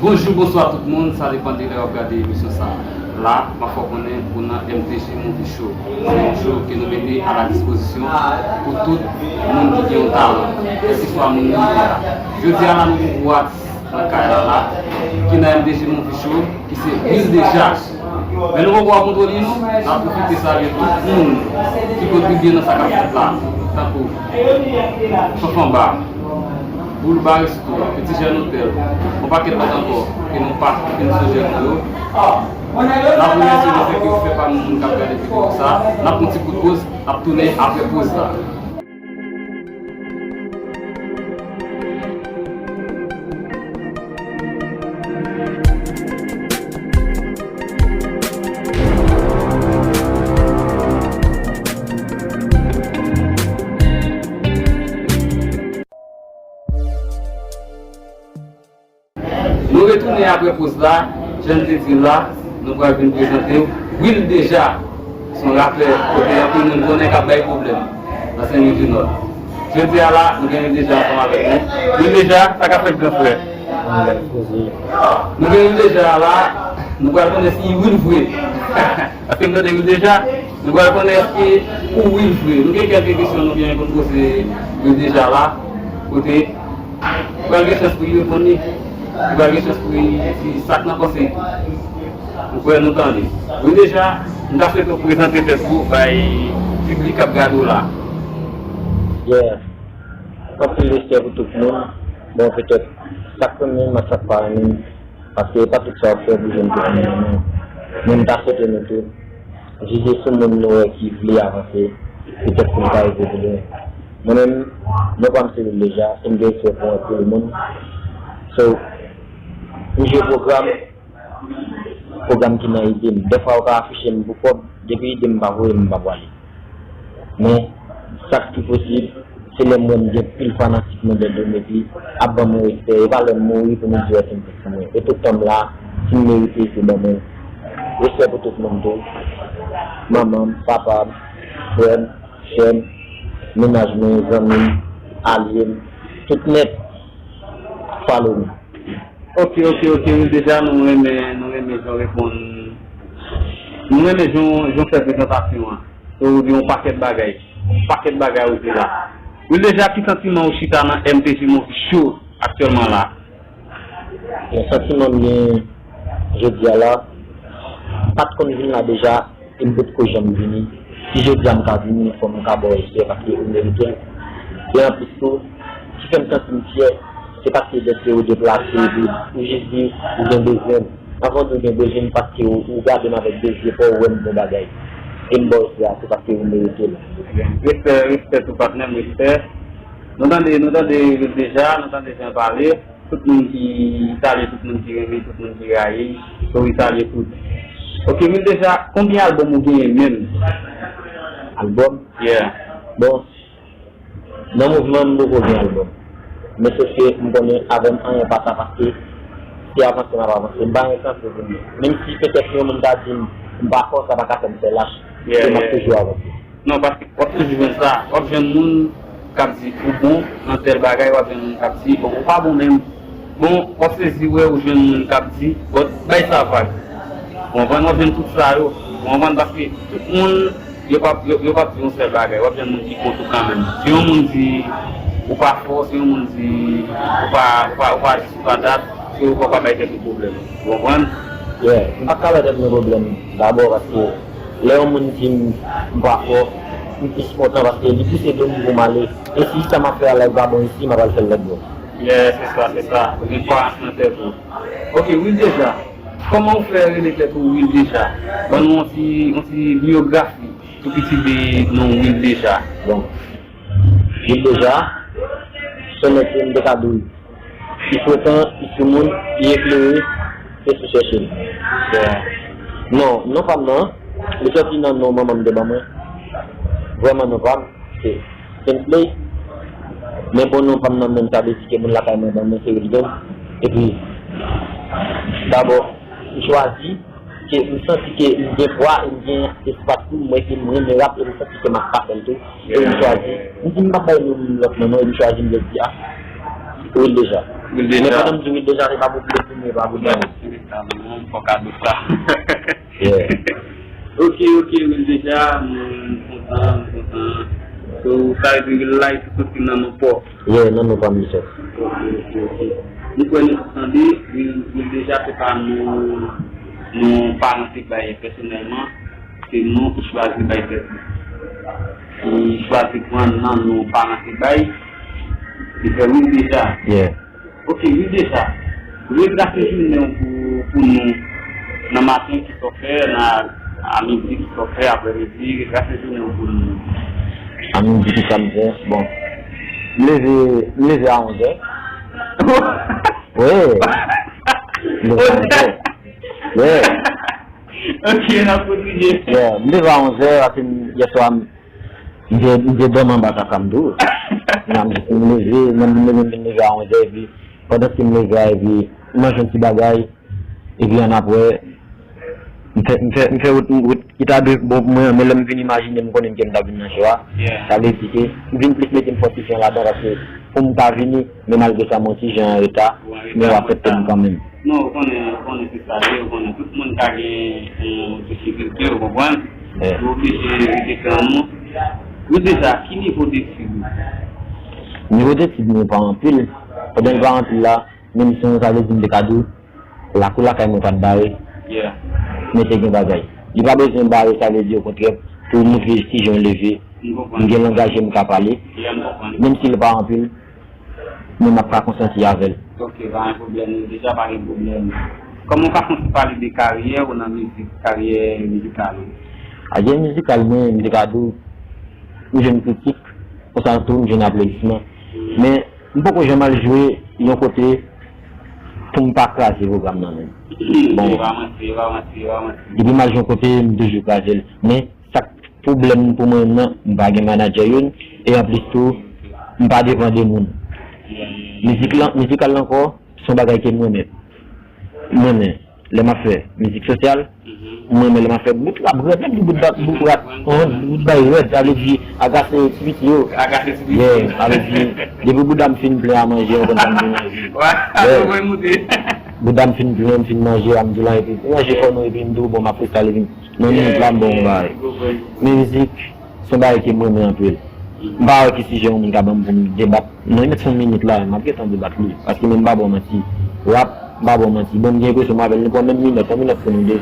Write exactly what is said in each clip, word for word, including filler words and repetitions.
Bonjou, bonswa tout moun, sa depann de lè w ap gade emisyon sa a. La, m ap fè w konnen ou nan M T G Movie Show. Se yon show ke nou mete a la dispozisyon pou tout moun ki gen yon talan, kèlkeswa moun li ye a. Jodi a la, nou gen yon gwo atis nan kay la la, ki nan M T G Movie Show, ki se Will Deja. Men nou poko ap montre li non, n ap pwofite salye tout moun ki kontribye nan sa k ap fèt la, tankou Fanfanba, Boulba Resto, Peti Jèn Otèl, yon pakèt lòt ankò ke nou pa, ke nou sonje non yo. N ap remèsye nou fè ke ou fè pami moun k ap gade videyo sa. N ap pran ti kout poz, n ap tounen apre poz la. Nou retounen apre poz la, jan n te di l la, nou pral vin prezante w Will Deja, se yon rapè kote anpil moun konnen k ap bay pwoblèm nan Senlwidinò. Jodi a la, nou gen Will Deja ansanm avèk nou. Will Deja, sa k ap fèt gran frè? Nou gen Will Deja la, nou pral konnen si Will vre. Paske m tande Will Deja, nou pral konnen èske ou Will vre. Nou gen kèlke kesyon nou gen pou n poze Will Deja la, kote pral gen chans pou li reponn li. Li pral gen chans pou li di sa k nan panse. M kwè nou tande. Wi, Deja, m ta swete w prezante tèt ou bay piblik k ap gade w la. Yeah. Anpil respè pou tout moun. Bon, petèt, sa k renmen m ak sa k pa renmen m. Paske e pa tout sa w ap fè pou jwenn tout moun nan men w. Men m ta swete nou tou vize sou moun nou wè ki vle avanse, petèt pou nou ka rive pi lwen. Mwen menm, non pa m se Will Deja, e m gen respè pou anpil moun. So, m jwe pwogram, pwogram ki nan ide m. Dèfwa yo ka afiche m pou kòb, depi ide m pa voye, m pa pwale. Men, sa k pi posib, se lè m wè m gen pil fanatik mwen dèyè m epi ap ban mwen respè. E pa lè m mouri pou nou di wè si m te sou mwen. E toutan m la, si m merite, se ban mwen. Respè pou tout moun tou. Manman m, papa m, frè m, sè m, mennaj mwen, zanmi m, alye m, tout nèt, follow me. Ok, ok, ok, Will Deja, nou renmen, nou renmen jan w reponn. Nou renmen jan w, jan w fè prezantasyon an. So, ou di yon pakèt bagay. Yon pakèt bagay ou di la. Will Deja, ki santiman ou chita nan M T G Movie Show aktyèlman la? Bon, santiman m gen jodi a la, m pa t konn vin la deja, e m potko janm vini. Si jodi a m ka vini, fò m ka ba w respè paske ou merite l. E anplis tou, ki fè m santi m fyè, se paske dèske ou deplase epi ou jis di ou gen bezwen m. Anvan w di ou gen bezwen m, paske ou, ou gade m avèk de zye pa w, ou wè m bon bagay. E m ba w respè a, se paske ou merite l. Respè, respè tou patnè m, respè. Nou tande, nou tande Will Deja, nou tande jan l pale. Tout moun ki salye, tout moun ki renmen, tout moun ki rayi, so wi salye tout. Ok, Will Deja, konbyen albòm ou genyen menm? Albòm? Yeah. Bon, nan mouvman m poko gen albòm. Men se ke m konnen avè m anyen pa ka pase, se avanse m ap avanse. M pa gen kanpe pou m. Menm si petèt yon moun ta di m m pa fò, sa pa ka fè m fè lach. Yeah, paske m ap toujou avanse. Non, paske w ap toujou jwenn sa. W ap jwenn moun k ap di ou bon nan tèl bagay, w ap jwenn moun k ap di ou pa bon menm. Bon, w ap sezi wè ou jwenn moun k ap di, bon, bay sa vag. Ou konprann? W ap jwenn tout sa yo. Ou konprann? Paske tout moun, yo p ap, yo, yo p ap di yon sèl bagay. W ap jwenn moun ki kont ou kanmenm. Si yon moun di ou pa fò, si yon moun di ou pa, ou pa, ou pa dis, ou pa dat, se ou pa, pa bay tèt ou pwoblèm. Ou konprann? Yeah, m pa ka bay tèt mwen pwoblèm dabò paske lè yon moun di m m pa fò, m plis kontan paske li pouse do m pou m ale. E si sa m ap fè a la li pa bon isi, m ap al fè l lòt bò. Yeah, se sa, se sa. Ou gen kwayans nan tèt ou. Ok, Will Deja. Kòman ou fè rele tèt ou Will Deja? Ban nou yon ti, yon ti biyografi tou piti de non Will Deja. Bon. Will Deja, se yon nèg ke m te ka di w. Li frekan, li soumoun, li eklere, se sou chèche l. Non, non pa m nan, li sòti nan non manman m te ban mwen. Vrèman non pa m, se Senpley. Men bon non pa m nan menm, sa vle di ke moun lakay mwen ban mwen se Wilgen. Epi, dabò, m chwazi ke m santi ke m gen pwa e m gen espas pou mwen, ke m renmen rap e m santi ke m ap ka fè l tou. E m chwazi. M di m p ap bay non lòt non non, e m chwazi m jodi a. Will Deja. Men pandan m di Wildeja, se pa pou plezi m, e pa pou dènye. Fòk a di sa. Yeah. Ok, ok, Wildeja, m kontan, m kontan. So, sa vle di real life, soti nan non pa w. Yeah, nan non pa m li soti. Ok, ok, ok. Nou kwè nou tout tande, Wildeja se pa non, non paran te bay pèsonèlman, se non ki chwazi bay tèt li. Ki chwazi pran nan non paran te bay, li fè Wildeja. Yeah. Ok, Wildeja, retrase jounen w pou, pou nou nan maten, kisa w fè, nan a midi, kisa w fè, aprè midi, retrase jounen w pou nou. A midi, kisa m fè? Bon, m leve, m leve a onzè. Wi. M leve a onzè. Yeah. Ok, n ap kontinye. Yeah, m leve a onzè, apre m, yè swa, m, m te, m te dòmi anba kaka m tou. M di m leve, m leve, m vin leve a onzè, epi pandan ke m leve a, epi m manje yon ti bagay, epi annapre, m fè, m fè, m fè wout, wout ki ta dwe bon pou mwen an, men lè m vin imajine, m konnen ke m ta vin nan cho a. Yeah. Sa vle di ke m vin plis mete m fòtifyan ladan, paske pou m ta vini, men malgre sa, m yon ti jan an reta, men w aksepte m kanmenm. Non, ou konnen, ou konnen se sa l ye, ou konnen tout moun ka gen yon difikilte, ou konprann? Yeah. Ou oblije rete kanmenm. Wildeja, ki nivo detid ou? Nivo detid mwen pa anpil. Pandan l pa anpil la, menm si sa vle di m te ka di w, lakou lakay mwen pa t bare. Yeah. Men te gen bagay. Li pa bezwen bare, sa vle di okontrè, pou w montre ki jan w leve. M konprann. M gen langaj e m ka pale. Yeah, m konprann. Menm si l pa anpil, men m ap ka konsanti avè l. Ok, pa gen pwoblèm, Wildeja, pa gen pwoblèm. Kòman w ka santi pale de karyè w nan mizik, karyè mizikal ou? Karyè mizikal mwen, m te ka di w, m jwenn kritik, konsa tou m jwenn aplodisman. Men, m poko janm al jwe yon kote pou m pa kraze pwogram nan menm. Bon. Se pa manti, se pa manti, se pa manti. Depi m al jwe yon kote, m toujou kraze l. Men, sa k pwoblèm pou mwen menm nan, m pa gen manadjè youn, e anplis tou, m pa depann de moun. Mizik lan, mizikal la ankò, se yon bagay ke m renmen. M renmen. Lè m ap fè mizik sosyal, m renmen lè m ap fè bout rap rèd, menm bout rap, bout rap, bout bay rèd, sa vle di agase ti piti yo. Agase ti piti yo. Yeah, sa vle di, depi bouda m fin plen a manje, ou konn sa m di manje. Bouda m fin plen, m fin manje, a m di lan, epi manje fò nou, epi m di w, bon, m ap freestyle, epi nan minit la, m ba w yon bagay. Men mizik, se yon bagay ke m renmen anpil. M pa wè ki sijè yon moun ka ban m pou m debat. Non, li mèt fè yon minit la, m ap gentan debat li. Paske men m pa ba w manti. Rap, m pa ba w manti. Bon, m gen enpresyon m avè l, nou pran menm minòt, yon minòt pou nou de.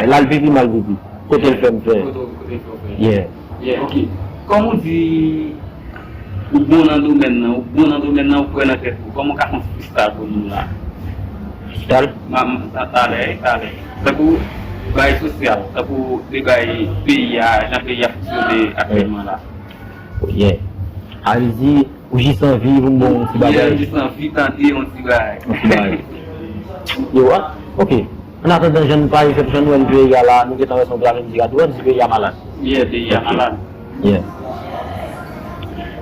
La, l pi pi mal pou pi. Kote l fè m fè. Kote, kote l fè w fè. Yeah. Yeah, ok. Kòm ou di, ou bon nan domèn nan, ou bon nan domèn nan, ou kwè nan tèt ou. Kòman w ka fè yon freestyle pou nou la? Freestyle? Ma, ma, ta, talè, talè. Tankou bagay sosyal, tankou de bagay peyi a, jan peyi a fonksyone aktyèlman la. Yeah. Sa vle di, ou jis anvi pou m ba w yon ti bagay. Yeah, m jis anvi tande yon ti bagay. Yon ti bagay. Yo, a, ok. An atandan, jan n pale, jan n wè n peyi a la, nou gentan wè se yon grenn mizik a tou, an di peyi a malad. Yeah, peyi a malad. Yeah.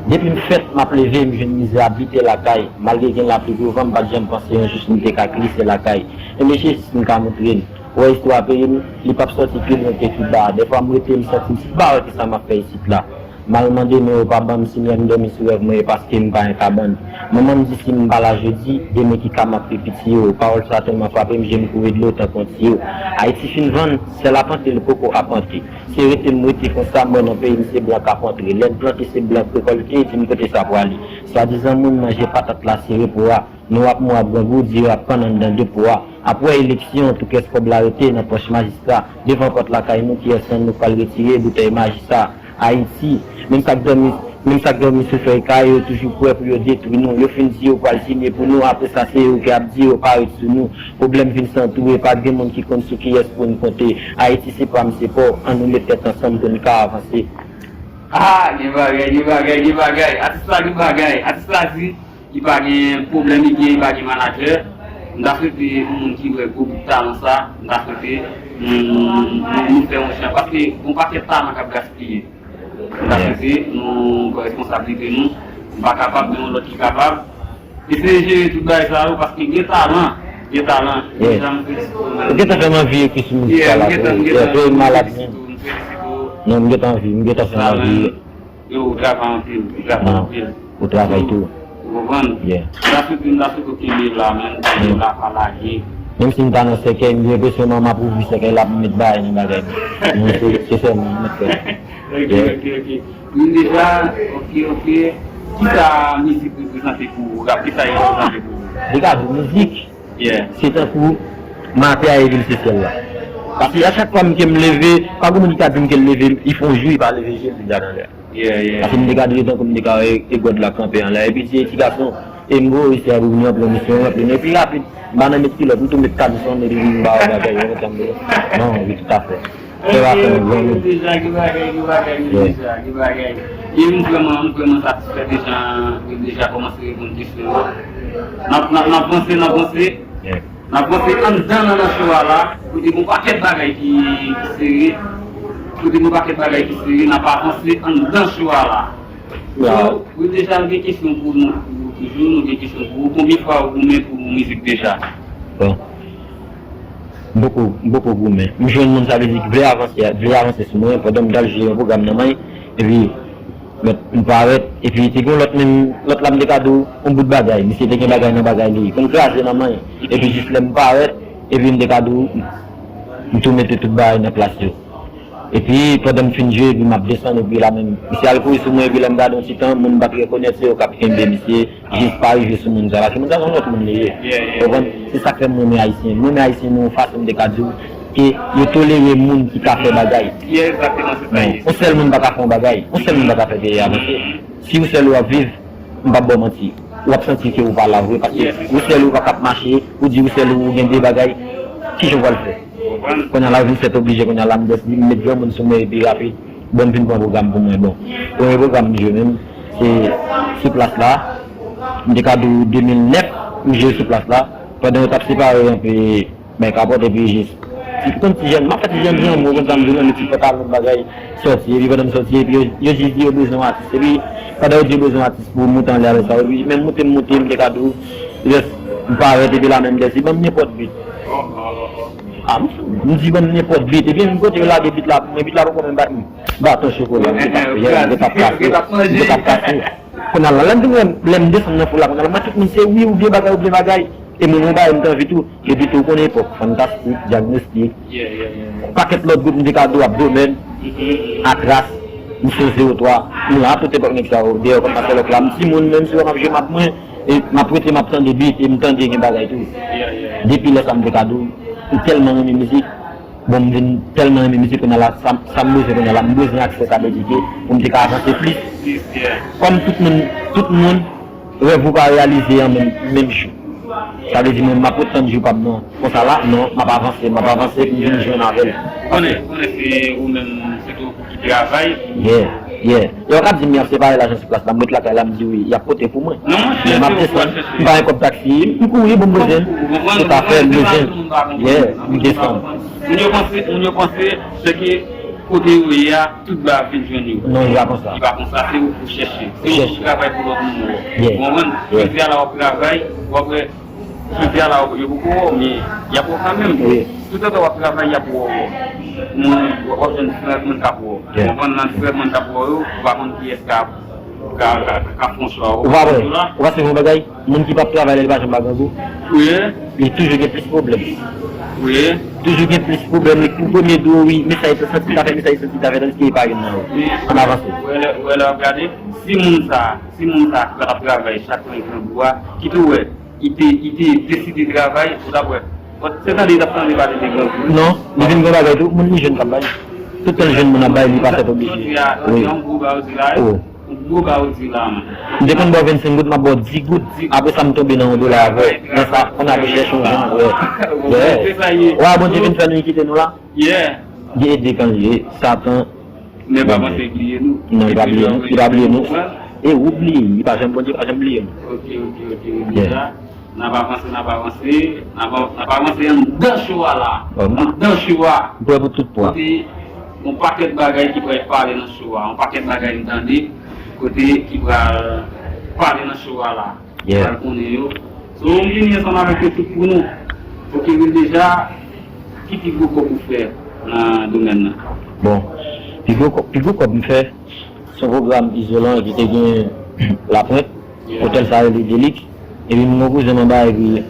Depi m fèt, m ap leve, m jwenn mizè abite lakay. Malgre gen lapli kou van, m pa t janm panse yon jou m te ka glise lakay. Men mesye, si m ka montre n, wè istwa peyi m, li p ap sòti pi lwen ke Kiba. Dèfwa m rete, m santi m si pa wè kisa m ap fè isit la. M al mande, men yo pa ban m, si m lè m dòmi sou rèv mwen, e paske m pa gen kabann. Manman m di si m pa la jodi, demen ki ka m ap pi piti yo. Pawòl sa tèlman frape m, je m kouri dlo tankou yon tiyo. Ayiti fin vann, sèl apante l poko apante. Se rete m rete konsa, m wè nan peyi m se blan k ap antre. Lè n plante se blan k rekòlte, di m kote sa prale. Swadizan moun manje patat la se repo a. Nou ap mou ap grangou, di yo ap pann anndan depo a. Apre eleksyon, tou kès kòb la rete nan pòch majistra. Devan pòt lakay nou, kiyès nan nou k pral retire boutèy maji sa? Ayiti, menm sa k dòmi, menm sa k dòmi sou fèy kay, yo toujou prè pou yo detwi nou. Yo fin di yo pral sinye pou nou, apre sa se yo ki ap di yo pa ret sou nou. Pwoblèm vin santoure, pa gen moun ki konn sou kiyès pou n konte. Ayiti se pa m, se pa w, ann nou met tèt ansanm pou n ka avanse. Ah, gen bagay, gen bagay, gen bagay. Atis la gen bagay. Atis la di, li pa gen pwoblèm, li gen, li pa gen manadjè. M ta swete yon moun ki wè gwo bout talan sa, m ta swete nou, nou, nou fè yon jan. Paske gon pakèt talan k ap gaspiye. M ta swete nou pran responsablite nou. M pa kapab, men yon lòt ki kapab. Eseye jere tout bagay sa yo, paske gen talan, gen talan. Yeah. Deja m felisite w. Ou gentan fè m anvi ekri sou mizik sa la tou. Yeah, tou, m malad menm. Non, m gentan anvi, m gentan fè m anvi. Yo, ou travay anpil, ou travay anpil. Ou travay tou. Ou konprann? Yeah. M ta swete, m ta swete w kenbe la, men kenbe la, pa lage. Menm si m ta nan sèkèy, m gen enpresyon m ap ouvri sèkèy la pou m met bagay nan bagay mwen. Men se, se sèlman, m met fè. Ok, ok, ok. Wi, deja, ok, ok. Kisa mizik reprezante pou ou? Rap, kisa l reprezante pou ou? Deja, mizik, yeah, se tankou maten a epi l se syèl la. Paske a chak fwa m, ke m leve, pa gen moun ki ka di m ke l leve, li fè yon jou, li pa leve je l, li deja nan lè. Yeah, yeah. Paske m te ka di tankou m te ka wè e God la kanpe anlè. Epi di, ti gason, e m voye isi a pou vin ranpli yon misyon, ranpli l. Epi rapid, m pa nan met kilòt, m tou met kamiz fanm, epi m ba yo bagay, yo kontan m. Non, wi, toutafè. Fè va fè yon gran moun. Deja, gen bagay, gen bagay, gen deja, gen bagay. E m vrèman, m vrèman satisfè deja, deja kòmanse reponn kesyon yo. N ap, n ap, n ap vanse, n ap vanse. Yeah. N ap vanse anndan nan, nan show a la, kote gon pakèt bagay ki, ki sere, kote gon pakèt bagay ki sere, n ap avanse anndan show a la. So, wi, deja, m gen kesyon pou nou, pou ou toujou, nou gen kesyon pou ou. Konbyen fwa ou goumen pou mizik deja? Bon. M poko, m poko goumen. M jwenn moun, sa vle di, ki vle avanse, vle avanse sou mwen, pandan m t al jwe yon pwogram nan may, epi But m parèt, epi te gen lòt menm, lòt la m te ka di w, yon bout bagay, misye te gen bagay nan bagay li, pou m kraze nan men, epi jis lè m parèt, epi m te ka di w, m tou mete tout bagay nan plas yo. Epi, pandan m fin jwe, epi m ap desann, epi la menm, misye al kouri sou mwen, epi lè m gade yon ti tan, moun m pa t rekonèt, se yo k ap kenbe misye, jis pa rive sou moun sa, paske moun sa se yon lòt moun li ye. Yeah, yeah. Ou konprann? Se sa k fè m renmen Ayisyen. M renmen Ayisyen nan yon fason m te ka di w, ke yo tolere moun ki ka fè bagay. Yeah, egzakteman, se sa l ye. Non, yon sèl moun pa ka fè yon bagay. Yon sèl moun pa ka fè peyi a avanse. Si ou sèl ou ap viv, m p ap ba w manti. W ap santi ke ou pa la vre, paske ou sèl ou pa k ap mache, ou di ou sèl ou gen de bagay. Kijan w pral fè? Kounye a la, vin sèt oblije, kounye a la, m jis di, m met granmoun sou mwen epi rapid, bon, m vin pran pwogram pou mwen. Bon, premye pwogram m jwe menm, se sou plas la, m te ka di w de mil nèf, m jwe sou plas la, pandan yo t ap separe anpe bay kapòt epi jis. Ti, konn ti jèn, m ap fè ti jèn jan, mwen konn sa m di w, men ti pantalon bagay sòti, epi pandan m sòti, epi yo, yo jis di yo bezwen yon atis. Epi pandan yo di yo bezwen yon atis pou moute anlè avèk sa, epi menm moute m moute, m te ka di w, jis m parèt, epi la menm dèsi, ban m nenpòt bit. A, m, m di ban m nenpòt bit, epi menm kote yo lage bit la pou mwen, bit la poko menm bat m. Baton chokola, m te t ap, m te t ap kase, m te t ap kase. Kounye a la, lè m vin wè, lè m desann nan foul la, kounye a la, m wè tout moun se wi, ou byen bagay, ou byen bagay. E moun mwen ba yo m t anvi tou. Epi tou, ou konnen epòk, Fantastik, Dyagnostik, pakèt lòt gwoup m te ka di w, Abdomèn, Atras, Misyon zewo twa, m la tout epòk nèg sa yo, dèyè kòm pastè lòk la, m timoun menm si w wè m ap jwe m ap mwen, e m ap rete m ap tande beat, e m tande gen bagay tou. Depi lè sa m te ka di w, m tèlman renmen mizik, bon, m vin tèlman renmen mizik kounye a la, sa, sa m bezwen kounye a la, m bezwen aksè sa m edike, pou m te ka avanse plis. Kòm tout moun, tout moun, rèv ou pa reyalize an menm, menm jou. Sa vle di mwen, m ap ret tann jou pa m nan. Konsa la, non, m ap avanse, m ap avanse pou m vin jwenn avè l. Ou konnen, ou konnen se ou menm, se tou ki travay. Yeah, yeah. Yo ka di m y ap separe lajan sou plas la, m ret lakay la, m di wi, y ap pote pou mwen. Non, monchè, men m ap desann, m pa gen kòb taksi, m kouri pou m bezwen. Se pa fè m bezwen. Yeah, m desann. Moun yo panse, moun yo panse, se ke kote yo ye a, tout bagay ap vin jwenn yo. Non, li pa konsa. Li pa konsa, se ou pou chèche. Se ou pou travay pou lòt moun yo. Ou konprann? Jodi a la w ap travay, w ap wè, jodi a la yo poko wè w, men y ap wè w kanmenm. Toutotan w ap travay, y ap wè w. Moun, w ap jwenn diferan moun k ap wè w. Ou konprann? Nan diferan moun k ap wè w yo, ou pa konn kiyès k ap, k ap, k ap, k ap fè yon chwa. Ou pa wè? Ou pa se yon bagay? Moun ki p ap travay la, li pa janm pa grangou. Wi. Li toujou gen plis pwoblèm. Wi. Toujou gen plis pwoblèm. Li pou premye di w, wi, men sa li santi ta fè, men sa li santi ta fè, tandiske li pa youn nan yo. Ann avanse. Ou wè lè, ou wè lè w ap gade, si moun sa, si moun sa ki pa t ap travay chak lè grangou a, ki tou wè, li te, li te deside travay, ou t ap wè. Se tande li t ap tande pale de grangou. Non, li vin gen bagay tou, moun li jwenn k ap bay. Tout tan l jwenn moun ap bay, li pa fèt oblije. Wi. Yon gwo ba yo di la, wi. Yon gwo ba yo di la, man. M te konn ba w vennsenk goud, m ap ba w dis goud. Apre sa, m tonbe nan yon dola avè w. Nan sa, ann ale chèche yon jan, wè. Yeah. Wa, Bondye vin fè nou kite nou la. Yeah. Li ede kan li ye, Satan. Men pa panse li bliye nou. Non, li pa bliye nou. Li pa bliye nou. E ou bliye, li pa janm, Bondye pa janm bliye nou. Ok, ok, ok, ok. Yeah. N ap avanse, n ap avanse, n ap, n ap avanse anndan show a la. Anndan show a. M prè pou tout pwa. Kote yon pakèt bagay ki pral pale nan show a, yon pakèt bagay m tande, kote ki pral pale nan show a la. Yeah. Pral konnen yo. So, m vini ansanm avèk yo tout pou nou. Ok, Will deja, ki pi gwo kòb ou fè nan domèn nan? Bon, pi gwo kò-, pi gwo kòb m fè, se yon pwogram izolan ki te gen Lapwent. Otèl sa rele Delix. Epi m gen yon kouzen m anba epi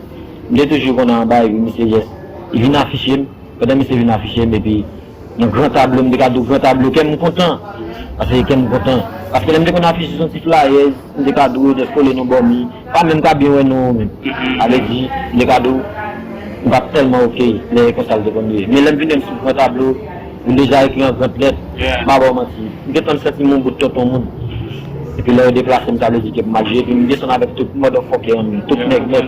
m te toujou konn anba epi misye jès li vin afiche m. Pandan misye vin afiche m epi yon gran tablo, m te ka di w gran tablo, kè m kontan. Paske kè m kontan. Paske lè m te konn afiche sou yon ti flayèz, m te ka di w yo jès kole nou ban m li. Pa menm ka byen wè non menm. Sa vle di, m te ka di w, m pa t tèlman oke lè e konsa l te konn ye. Men lè m vin wè m sou gran tablo, yo deja ekri an gran lèt, m pa ba w manti. M gentan santi m yon bout tonton moun. Epi lè yo deplase m, sa vle di ke m al jwe, epi m desann avèk tout motherfucker an, tout nèg nèt.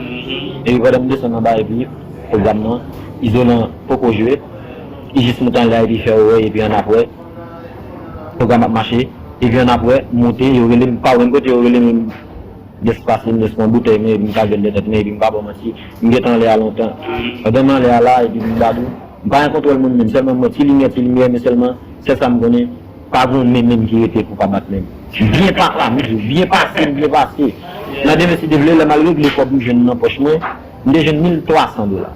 Epi pandan m desann anba, epi pwogram nan, Izolan poko jwe, li jis moute anlè a epi fè orèy, epi annapre, pwogram ap mache, epi annapre, m moute, yo rele m, m pa wè m kote yo rele m, jès pase m, jès pran boutèy mwen, epi m ka jwenn nan tèt mwen, epi m pa ba w manti, m gentan anlè a lontan. Pandan m anlè a la, epi m ba nou, m pa gen kontwòl moun menm, sèlman m wè ti limyè, ti limyè, men sèlman, sèl sa m konnen, pa gen yon men menm ki rete pou pa bat menm. Byen pa, a, m di w, byen pase, m byen pase. Nan demen si Dye vle, lè m al regle kòb m jwenn nan pòch mwen, m te jwenn mil twa san dola.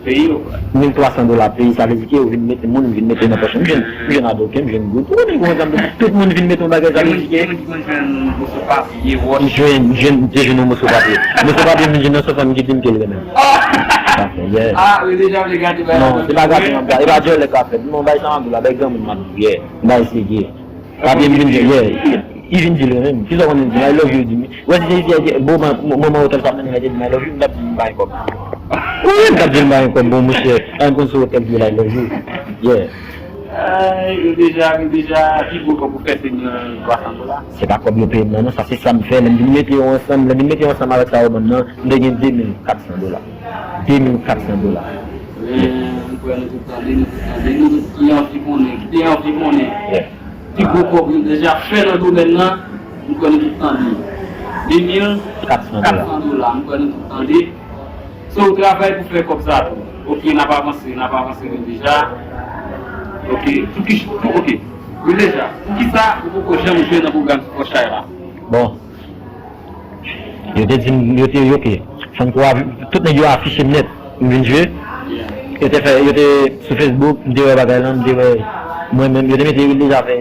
Peyi yo, kwè. Mil twa san dola peyi, sa vle di ke yo vin mete moun, vin mete nan pòch. M jwenn, m jwenn adoken, m jwenn goud. Ou konnen kòman sa m di, tout moun vin mete yon bagay, sa vle di ke. Gen moun ki konn jwenn moso papye, wòch. M jwenn, m jwenn, m te jwenn yon moso papye. Moso papye m vin jwenn nan se yon fanm ki di m ke l renmen m. Sa fè, yeah. Ah, ou deja vle gate bagay la. Non, se pa gate m ap gate, e pa djòlè k ap fèt. Non, bay sa m ap di w la, bay granmoun m ap di w, yeah. Bay serye. Papye m vin di, yeah. Li vin di l menm. Kisa w konn di m? I love you, di m. Wè, si se isi, bon, manman otèl sa ap mennen mwen te di m I love you, m t ap di l m pa gen kòb. Wi, m t ap di l m pa gen kòb, bon, monchè, pa gen konn sou otèl ki I love you. Yeah. Ay, yo deja, yo deja, pi gwo kòb ou fè se mil twa san dola. Se pa kòb yo peye m nan, non, sa se sa m fè. Lè m vin mete yo ansanm, lè m vin mete yo ansanm avèk sa yo ban m nan, m te gen de mil kat san dola. De mil kat san dola. Men, m kwè nou tout tande, nou tout tande, nou tout ki anvi konnen, ki te anvi konnen. Yeah. Pi gwo kòb nou deja fè nan domèn nan, m kwè nou tout tande. De mil kat san dola, m kwè nou tout tande. So, ou travay pou fè kòb sa tou. Ok, n ap avanse, n ap avanse nou deja. Ok, pou ki, pou, ok. Wi, deja, poukisa ou poko janm jwe nan pwogram Ti Fò Chay la? Bon. Yo te di m, yo te, ok. Fanm kwa, tout nèg yo afiche m nèt. M vin jwe. Yo te fè, yo te sou Facebook, m te wè bagay lan, m te wè mwen menm, yo te mete yo deja fè.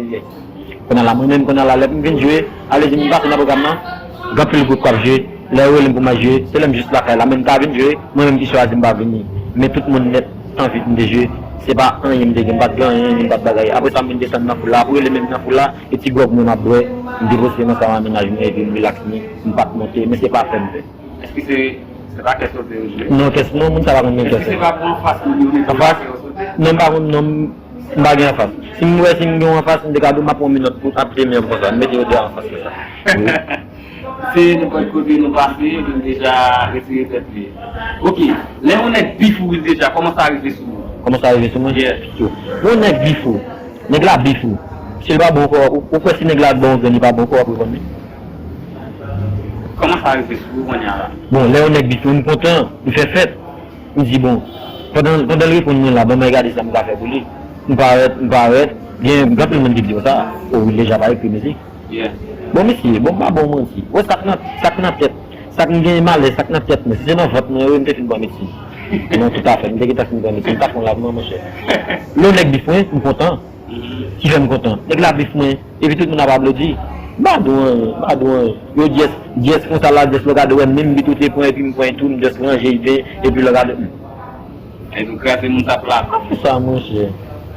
Kounye a la, mwen menm, kounye a la, lè m vin jwe, ale di m pase nan pwogram nan, gen anpil gwoup k ap jwe, lè yo rele m pou m al jwe, se lè m jis lakay la, men m ta vin jwe, mwen menm ki chwazi m pa vini. Men tout moun nèt anvi m te jwe, se pa anyen m te gen, m pa t gen anyen, m pa t bagay. Apre sa, m vin desann nan foul la, apre yo rele m nan foul la, e ti gwòg mwen m ap bwè, m depoze m ansanm ak mennaj mwen, epi m rilaks, m, m pa t monte, men se pa fè m fè. Èske se, se pa kès kote yo jwe? Non, kès, non, moun sa pa konn menm kès. Èske se pa pou anfas moun yo mete yo sote? Anfas? Non, m pa konn, non, m pa gen anfas. Si m wè si m gen yon anfas, m te ka di w m ap pran minòt pou ap te menm konsa. M mete yo de anfas konsa. Wi. Se nenpòt kote nou pase, nou deja retire tèt li. Ok, lè yon nèg bif ou deja, kòman sa rive sou ou? Kòman sa rive sou mwen? Yeah. Yon nèg bif ou. Nèg la bif ou. Si l pa bon ankò, ou, ou kwè si nèg la bon ankò, li pa bon ankò, w ap reponn li? Kòman sa rive sou ou kounye a la? Bon, lè yon nèg bif ou, m kontan, m fè fèt. M di, bon, pandan, pandan l reponn mwen la, ban mwen gade sa m ka fè pou li. M parèt, m parèt, gen, gen anpil moun ki di yo sa, o, Will Deja pa ekri mizik. Yeah. Bon, mesye, bon, m pa ba w manti. Wè sa k nan, sa k nan tèt, sa k m gen malè, sa k nan tèt mwen. Si se nan vant mwen, wi, m te fin pran medsin. Non, toutafè, m te gentan fin pran medsin. M ta fè yon lavman, monchè. Lè yon nèg bif mwen, m kontan. Ki fè m kontan. Nèg la bif mwen, epi tout moun ap aplodi. M pa di w anyen, m pa di w anyen. Yo dyès, dyès konsa la, dyès lè w gade wè menm bit ou te pran epi m pran tou, m dyès ranje l byen, epi lè w gade, hmm. Epi w kraze moun t ap la. Pa fè sa, monchè.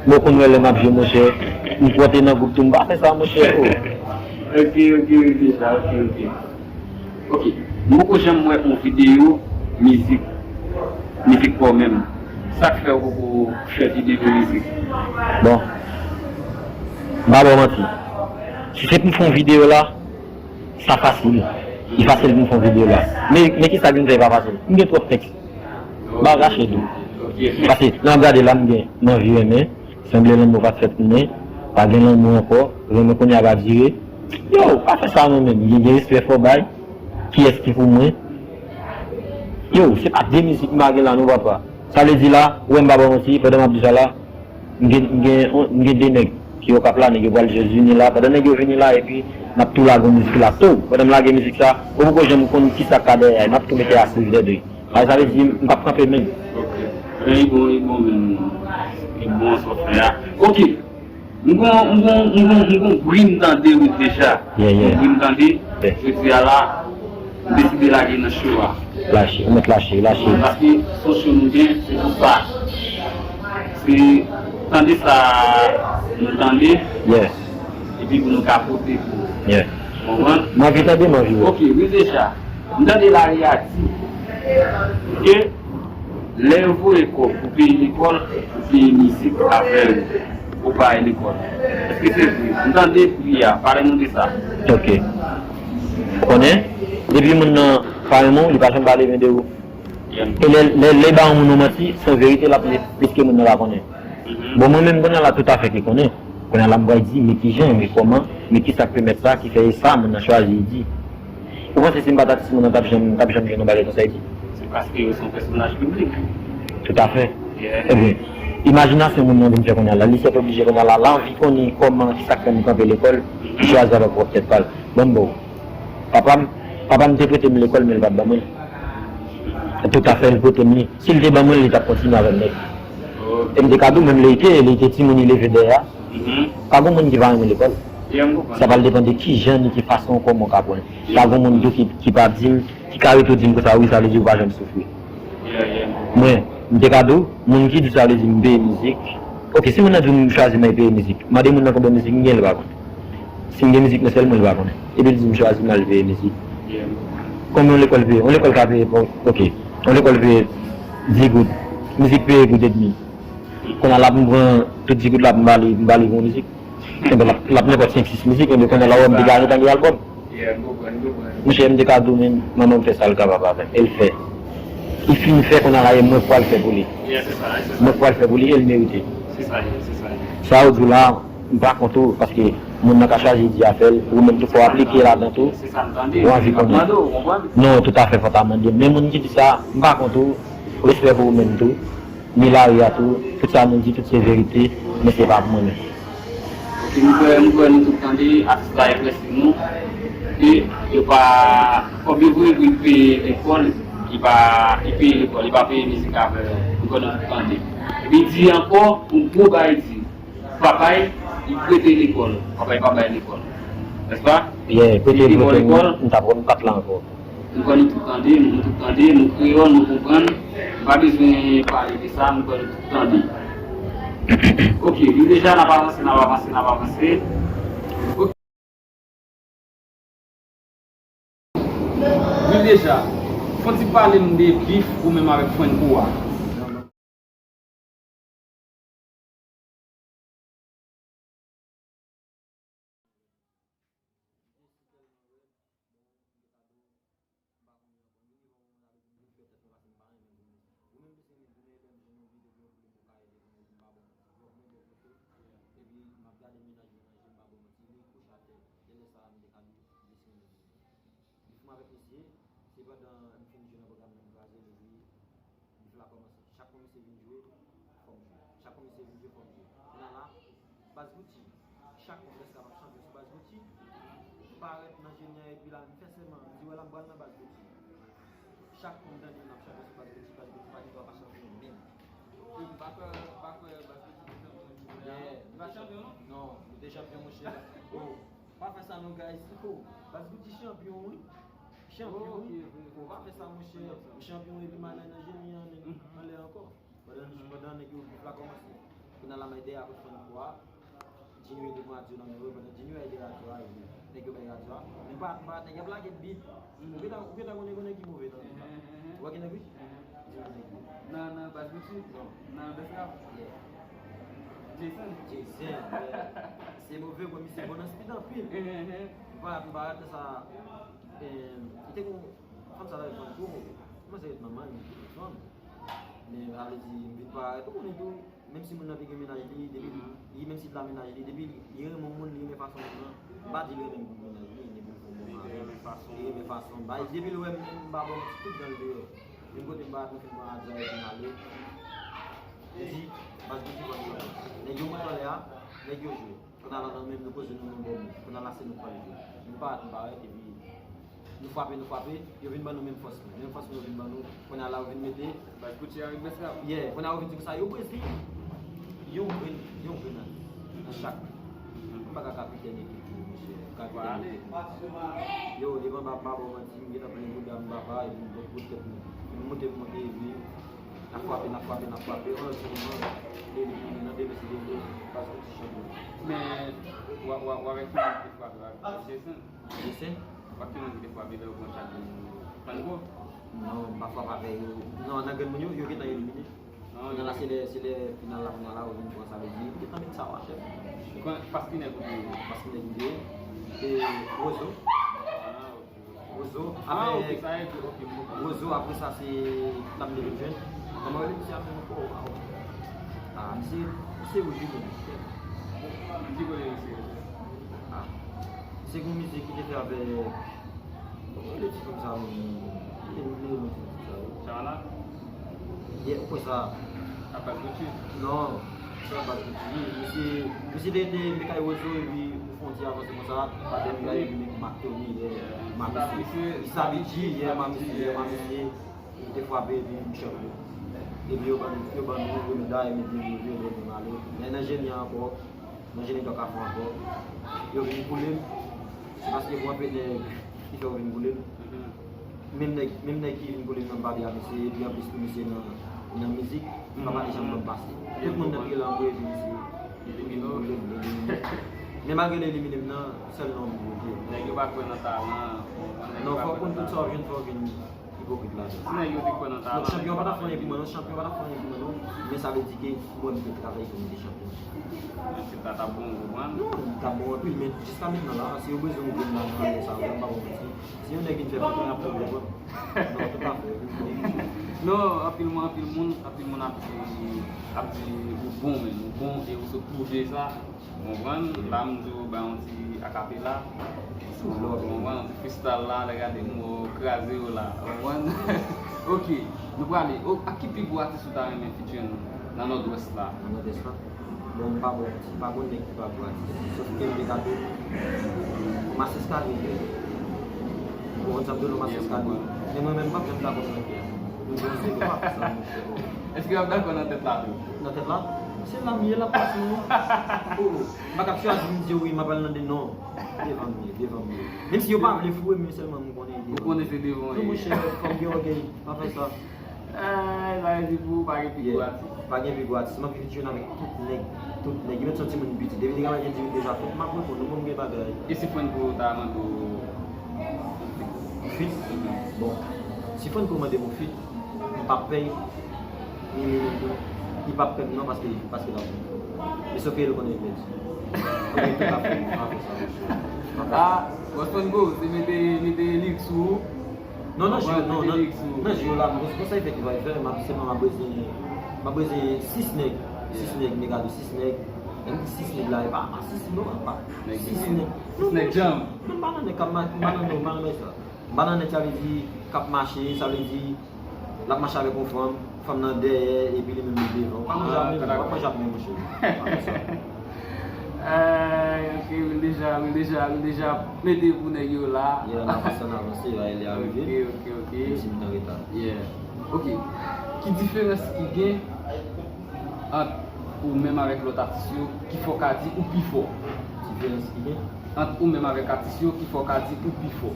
Mwen konn wè lè m ap jwe, monchè. M pran te nan gwoup tou, m pa fè sa, monchè, o. Ok, ok, ok, sa, ok, ok. Ok. M poko janm wè yon videyo mizik, mizik pa w menm. Sa k fè w poko fè videyo mizik? Bon. M pa ba w manti. Si se pou m fè yon videyo la, sa fasil. Li fasil pou m fè yon videyo la. Men, men kisa k vin fè li pa fasil? M gen twòp tèks. M pa kache di w. Ok. Paske, lè m ap gade la, m gen, m anvi renmen. Sanble lanmou pa t fèt pou mwen. Pa gen lanmou ankò. Renmen kounye a pa dire. Yo, pa fè sa non menm. Gen, gen respè fò bay. Kiyès ki pou mwen? Yo, se pa de mizik m pa gen la non, papa. Sa vle di la, ou wè m pa ba w manti, pandan m ap di sa la, m gen, m gen, m gen de nèg ki Okap la, nèg yo pral Etazini la. Pandan nèg yo vini la, epi m ap tou lage yon mizik la tou. Pandan m lage mizik sa, ou poko janm konn kisa k ka dèyè a, m ap tou mete a swiv dèdè. Sa, sa vle di, m p ap kanpe menm. Ok. Men, li bon, li bon menm. Li bon, sa w fè a. Ok. M gon, m gon, m gon, m gon bri m tande wi deja. Yeah, yeah. M gon bri m tande. Yeah. Jodi a la, m deside lage nan cho a. Lache, ou mèt lache, lache. Paske se yon cho nou gen, se pou sa. Se tande sa nou tande. Yeah. Epi pou nou ka pote pou. Yeah. Ou konprann? M anvi tande, m anvi wè. Ok, wi deja. M tande lari a di ke lè yo voye kòb pou peye lekòl, pou peye mizik avè ou pa al lekòl. Èske se vre? M tande pri a, pale nou de sa. Ok. Konnen, depi moun nan pa renmen w, li pa janm pale byen de ou. E lè, lè, lè ba yon moun yon manti, se yon verite l ap met, piske moun nan pa konnen. Bon, mwen menm, kounye a la, toutafè ke konnen. Kounye a la, m pral di, men kijan, men kòman, men kisa k pèmèt sa, ki fè e sa, moun nan chwazi di. Ou panse si m pa t atis, moun nan t ap janm, t ap janm jwenn yon bagay konsa, e di? Se paske yo se yon pèsonaj piblik. Toutafè. Yeah. Ebyen, imajinasyon moun nan vin fè kounye a la, li sètoblije kounye a la, l anvi konnen kòman, kisa k fè m kanpe lekòl, li chwazi avèk pwòp tèt pa l. Bon, bon. Papa m, papa m te prete m lekòl, men l pa t ban mwen l. Toutafè, l prete m li. Si l te ban mwen l, li t ap kontinye avè m nèt. E m te ka di w, menm lè l te, lè l te timoun, li leve dèyè a. Pa gen moun ki pa renmen lekòl. Sa pral depann de kijan ni ki fason kòman w ka pran. Pa gen moun tou ki, ki pa di m, ki ka rete di m konsa, wi, sa vle di ou pa janm soufri. Mwen, m te ka di w, moun ki di sa vle di m peye mizik. Ok, si moun nan di m chwazi m al peye mizik, mande moun nan konbyen mizik m gen, li pa konn. Si m gen mizik nan sèl mwen, li pa konnen. Epi l di m chwazi m al peye mizik. Konbyen yon lekòl peye? Yon lekòl ka peye, bon, ok. Yon lekòl peye dis goud. Mizik peye goud edmi. Kounye a l ap m pran tout dis goud la pou m ba li, m ba li pou yon mizik. Enben, l ap, l ap nenpòt senk, sis mizik, enben, kounye a la, w wè m degaje tangi albòm. Monchè, m te ka di w, men manman m fè sa l kapab avè m. E l fè. Li fin fè, kounye a la, e mwen k pral fè pou li. Mwen k pral fè pou li, e l merite. Sa yo di w la, m pa kont ou, paske moun nan ka chwazi di afè l, ou menm tou fò w aplike ladan tou, ou anvi konnen. Non, toutafè, fò w ta mande. Men moun ki di sa, m pa kont ou, respè pou ou menm tou. Ni lari a tou, tout sa nou di, tout se verite, men se pa pou mwen menm. Ok, m kwè, m kwè nou tout tande, atis la eklèsi nou, ke yo pa, kòb yo voye pou li peye lekòl, li pa, li peye lekòl, li pa peye mizik avè yo, m kwè nou tout tande. Epi di ankò, yon gwo bagay di, papa l, li prete lekòl, papa l pa bay lekòl. Nèspa? Yeah, prete l, prete l, m t ap, m pa t la ankò. M kwè nou tout tande, nou tout tande, nou kreyòl, nou konprann. M pa bezwen pale de sa, m kwè nou tout tande. Ok, nou deja n ap avanse, n ap avanse, n ap avanse. Ok. Wi deja, fò ti pale m de bif ou menm avèk Franco a. Epi m ap gade mennaj mwen nan je m, m pa ba w manti, li kouche atè. Genlè sa a m te ka di w, li se yon nèg. Bif mwen avèk misye, se pandan m fin jwe nan pwogram nan, m kraze l, epi bif la kòmanse. Chak fwa misye vin jwe, fò m jwe. Chak fwa misye vin jwe, fò m jwe. Kounye a la, Baz Gucci, chak fwa m Nèspa ap chanpyon sou Baz Gucci, m parèt nan Jenya epi la, m fè sèman, m di, wè la, m pral nan Baz Gucci. Chak fwa m tande l ap chanpyon sou Baz Gucci, Baz Gucci pa gen dwa pa chanpyon menm. Wi, m pa kwè, m pa kwè Baz Gucci te chanpyon jounen an. Yeah. Li pa chanpyon, non? Non, li te chanpyon, monchè. Oh, pa fè sa non, guys. Oh, Baz Gucci chanpyon, wi. Chanpyon, wi. Oh, ok, ok. Oh, pa fè sa, monchè. Ou chanpyon epi m al nan Jenya an, menm anlè ankò. Pandan, pandan nèg yo bif la kòmanse. Kounye a la, m al dèyè a kot fann kwa. Junior te pran radyo nan men yo, pandan Junior al de radyo a, epi nèg yo bay radyo a. Men pa, pa, nèg y ap lage bit. Ou gentan, ou gentan konnen gon nèg ki move nan bit la. Ou wè ki nèg wi? Junior nèg yo. Nan, nan Baz Gucci? Non. Nan Best Rap? Yeah. Jason? Jason, yeah. Se move, bon, misye bon nan speed anpil. M pa, m pa rate sa, eh, li te gon fanm sa la, fanm tou. Kòman se ret manman, li fanm. Men, sa vle di, m vin parèt, ou konnen tou, menm si moun nan te gen mennaj li, depi li, menm si l la mennaj li, depi li, li renmen yon moun, li renmen fason moun nan, m pa di li renmen mennaj li, depi l fè yon bon mari, li renmen fason, bay, depi l wè m, m pa bon, tout jan l deyò. Menm kote m pa konn fin pran radyo a epi m ale, m di, Baz Gucci ban m yon. Nèg yo monte anlè a, nèg yo jwe. Kounye a la, nou menm, nou poze nou nan bò moun. Kounye a la, se nou k pral jwe. Nou pa, nou pa rete, epi nou frape, nou frape, yo vin ban nou menm fòs lan. Menm fòs lan yo vin ban nou. Kounye a la, yo vin mete Baz Gucci avèk Best Rap. Yeah, kounye a, yo vin di konsa, yo prese yon grenn, yon grenn nan, nan chak. M pa ka kapitèn ekip yo, mesye. Kapitèn ekip yo. Yo, devan m ap ba w manti, m gentan plen bouda m papa, epi m pot pot tèt mwen. M monte, m monte, epi n ap frape, n ap frape, n ap frape. Yon lòt ti moman, epi nan demen se demen, paske ti chanpyon. Men, w a, w a, w a wè ki moun ki te frape la, Jason. Jason? W a ki moun ki te frape lè yo pran chanpyon? Franco? Non, m pa frape avè yo. Non, nan grenn moun yo, yo gentan elimine. Kounye a la, se lè, se lè final la, kounye a la, ou vin pran, sa vle di, ou te tann sa w a chèf. Kwen, Paskine kote? Paskine kote? E Wozo. Ah, ok. Wozo, ah, ok, avèk sa e, ok, m konprann. Wozo, apre sa, se Lam de Jèn. Kòman yo rele misye a menm ankò? Waw. Ah, misye, misye wouj wi menm. Ki kote misye? Ah. Misye gon mizik ki te fè avèk Kòman rele ti fanm sa menm? Li, li rele ti fanm sa wi. Shawana? Yeah, ou kwè sa? Abbas Gucci? Non, se pa Abbas Gucci. Li, misye, misye te, te, te kay Wozo epi ou fè yon ti avanse konsa, patè m la epi Mac Tony, yeah. Mamisye. Issa Bidji, yeah, Mamisye, yeah, Mamisye. Li te frape epi m chanpyon. Epi yo ban, yo ban nou remèd la, epi yo, yo, yo, yo, yo ale. Men nan jeni an ankò, Nan jeni dòk afè ankò. Yo vin boule m. Se paske gon anpil nèg ki fè yo vin boule m. Menm nèg, menm nèg ki vin boule m nan m pa byen avè misye, epi anplis tou misye nan, nan mizik, m pa pale jan m pase. Tout moun nan te la anvoye vin misye. Epi vin boule m, vin boule m. Men malgre l elimine m nan, sèl non m yo di. Nèg yo pa kwè nan talan. Non, fò w konn tout sa w jwenn, fò w vin. Ipokrit la. Si nèg yo te kwè nan talan, chanpyon pa t ap fè anyen pou mwen non, chanpyon pa t ap fè anyen pou mwen non, men sa vle di ke mwen m te travay pou m te chanpyon. Men se ta t ap bon, ou konprann? Non, li t ap bon anpil, men jiska mentnan la, si yo bezwen ouvri m la nan anyen sa, m pa bon manti. Si yon nèg vin fè pwoblèm, y ap fè pwoblèm. Non, tout à fait. Non, anpil moun, anpil moun, anpil moun ap di, ap di ou bon, men ou bon, e ou sot pwouve sa. Ou konprann? La m di w ba yon ti akapela. Ou konprann? Yon ti freestyle la, lè gade m, ou kraze yo la. Ou konprann? Ok, nou prale. O, ak ki pi gwo atis ou ta renmen featuring nan Nòdwès la? Nan Nòdwès la? Bon, m pa bon, m pa bon nèg ki pa gwo atis. Sof ke m te ka di Massis Kali. Ou konprann sa m di w, Massis Kali. Men mwen menm, m p ap janm dakò nan kè a. M di w se pa sa, monchè. Èske w ap dakò nan tèt la tou? Nan tèt la? Se la m ye, l ap pase mwen. Oh, oh. M pa t ap chwazi m di wi, m ap al nan de non. Devan m ye, devan m ye. Menm si yo pa vle foure m, men sèlman m konnen devan. Ou konnen se devan w ye. Non, monchè, fò m gen ògèy, pa fè sa. Ay, sa vle di pou ou pa gen pi gwo atis. Pa gen pi gwo atis. M ap viv jwenn avèk tout nèg, tout nèg. Yo mèt se yon timoun piti. Depi li ka mande di m deja fèt, m ap reponn ou, bon, m gen bagay. E si Franco ta mande w feat? Bon, si Franco mande m yon feat, m p ap pè l, ni li menm tou, li p ap pè m non, paske, paske l ap bon. E sof ke l konnen l pèdi. Konnen tout afè, m pa fè sa, monchè. M pa fè sa. Ah, Boston Go, se mete, mete lik sou ou. Non, nan jyo, non, nan, nan jyo la, m konn sa e fè ki va fè, m ap, sèlman m ap bezwen, m ap bezwen sis nèg, sis nèg, nèg a di sis nèg, lè m di sis nèg la, e pa, pa sis non, pa sis nèg. Sis nèg djanm. Non, m pa nan nèg k ap ma-, m pa nan, non, m pa nan sa. M pa nan nèg sa vle di k ap mache, sa vle di l ap mache avèk yon fanm, fanm nan dèyè, epi li menm li devan. Ou pa manje ap menm, w ap manje ap menm, monchè. Pa fè sa. Ay, ok, Will Deja, Will Deja, Will Deja mete pou nèg yo la. Yeah, n avanse, n avanse, va ele arive. Ok, ok, ok. Menm si m t an reta. Yeah. Ok. Ki diferans ki gen ant ou menm avèk lòt atis yo, ki fè w ka di ou pi fò? Diferans ki gen? Ant ou menm avèk atis yo, ki fè w ka di ou pi fò?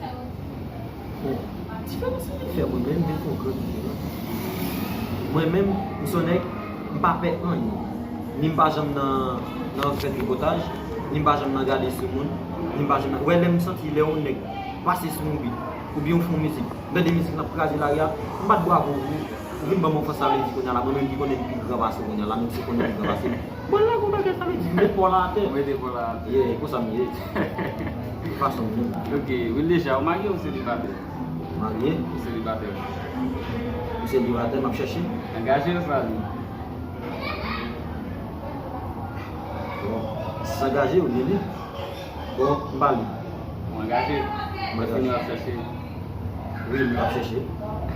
Bon, diferans ki fè mwen menm, men fè yon gran diferans. Mwen menm, m se yon nèg, m pa pè anyen. Ni m pa janm nan, nan fè tripotaj, ni m pa janm nan gade sou moun, ni m pa janm nan, ou wè lè m santi lè yon nèg pase sou yon beat, oubyen w fè yon mizik, m tande mizik nan ap kraze lari a, m bat bravo pou ou, ou vin ban m yon fòs, sa vle di kounye a la, mwen menm ki konnen m pi gran pase w kounye a la, menm si w konnen m pi gran pase m, mwen lage yon bagay, sa vle di, m met paw la atè. Ou mete paw la atè. Yeah, e konsa m ye. Fason m ye. Ok, Will Deja, ou marye ou selibatè? Marye. Ou selibatè? M selibatè, m ap chèche. Angaje ou sali? Bon, si angaje, ou byen li. Bon, m pa li. Ou angaje? Mwen angaje. Ou ap chèche? Wi, m ap chèche.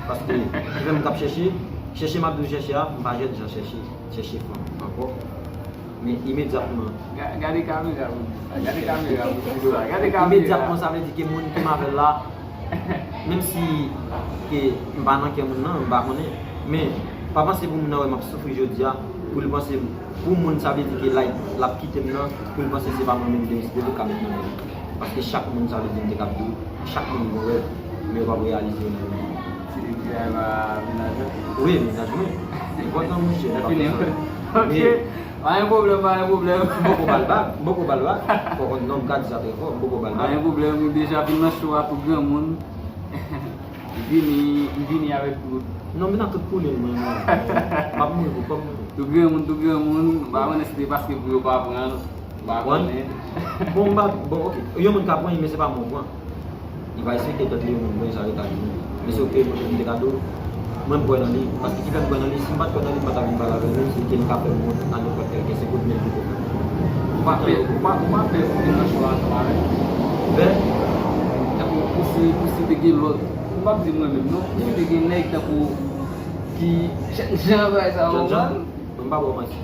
Paske, ki fè m t ap chèche, chèche m ap di w chèche a, m pa jèn jan chèche, chèche fanm ankò. Men imedyatman. Ga-, gade kamera, gade kamera, gade kamera. Imedyatman, sa vle di ke moun ki m avè l la, menm si ke m pa nan kè moun nan, m pa konnen. Men, pa panse pou moun nan wè m ap soufri jodi a, Pou l panse, pou moun sa vle di ke like l ap kite m nan, pou l panse se pa mwen menm ki te deside l ka met nan men li. Paske chak moun sa vle di m te kab di w, chak moun gen yon rèv, men yo p ap reyalize yo nan men yo. Ti nèg ki bay ba mennaj la? Wi, mennaj mwen. Enpòtan, monchè, m p ap fè sa. Ok. Pa gen pwoblèm, pa gen pwoblèm. M poko ba l bag, m poko ba l bag. Fò konn nonm ka di sa trè fò, m poko ba l bag. Pa gen pwoblèm, nou deja vin nan show a tou granmoun. Li vini, li vini avèk tout. Non, m vin ak tout koulè m, mwen, mwen. M ap mouri pou kòb mwen. Tou granmoun, tou granmoun, m pa konnen si se paske pou yo pa pran l, m pa konnen. Bon, m pa, bon, ok. Yon moun ka pran li, men se pa mwen pran. Li pa respekte tèt li, yon moun pran sa yo ta di. Men se ok, mwen te kado. Mwen m kwè nan li, paske ki fè m kwè nan li, si m pa t kwè nan li, m pa ta vin pale avè l, menm si li te ka fè m wont nan nenpòt kèlke, se kout men l pito fè. Ou pa pè, ou pa, ou pa pè pou vin nan show ansanm avè l? Pè? Tankou pou si, pou si te gen lòt, m p ap di mwen menm non, pou si te gen nèg tankou ki jènjan bagay sa yo, jènjan? Mwen m pa ba w manti.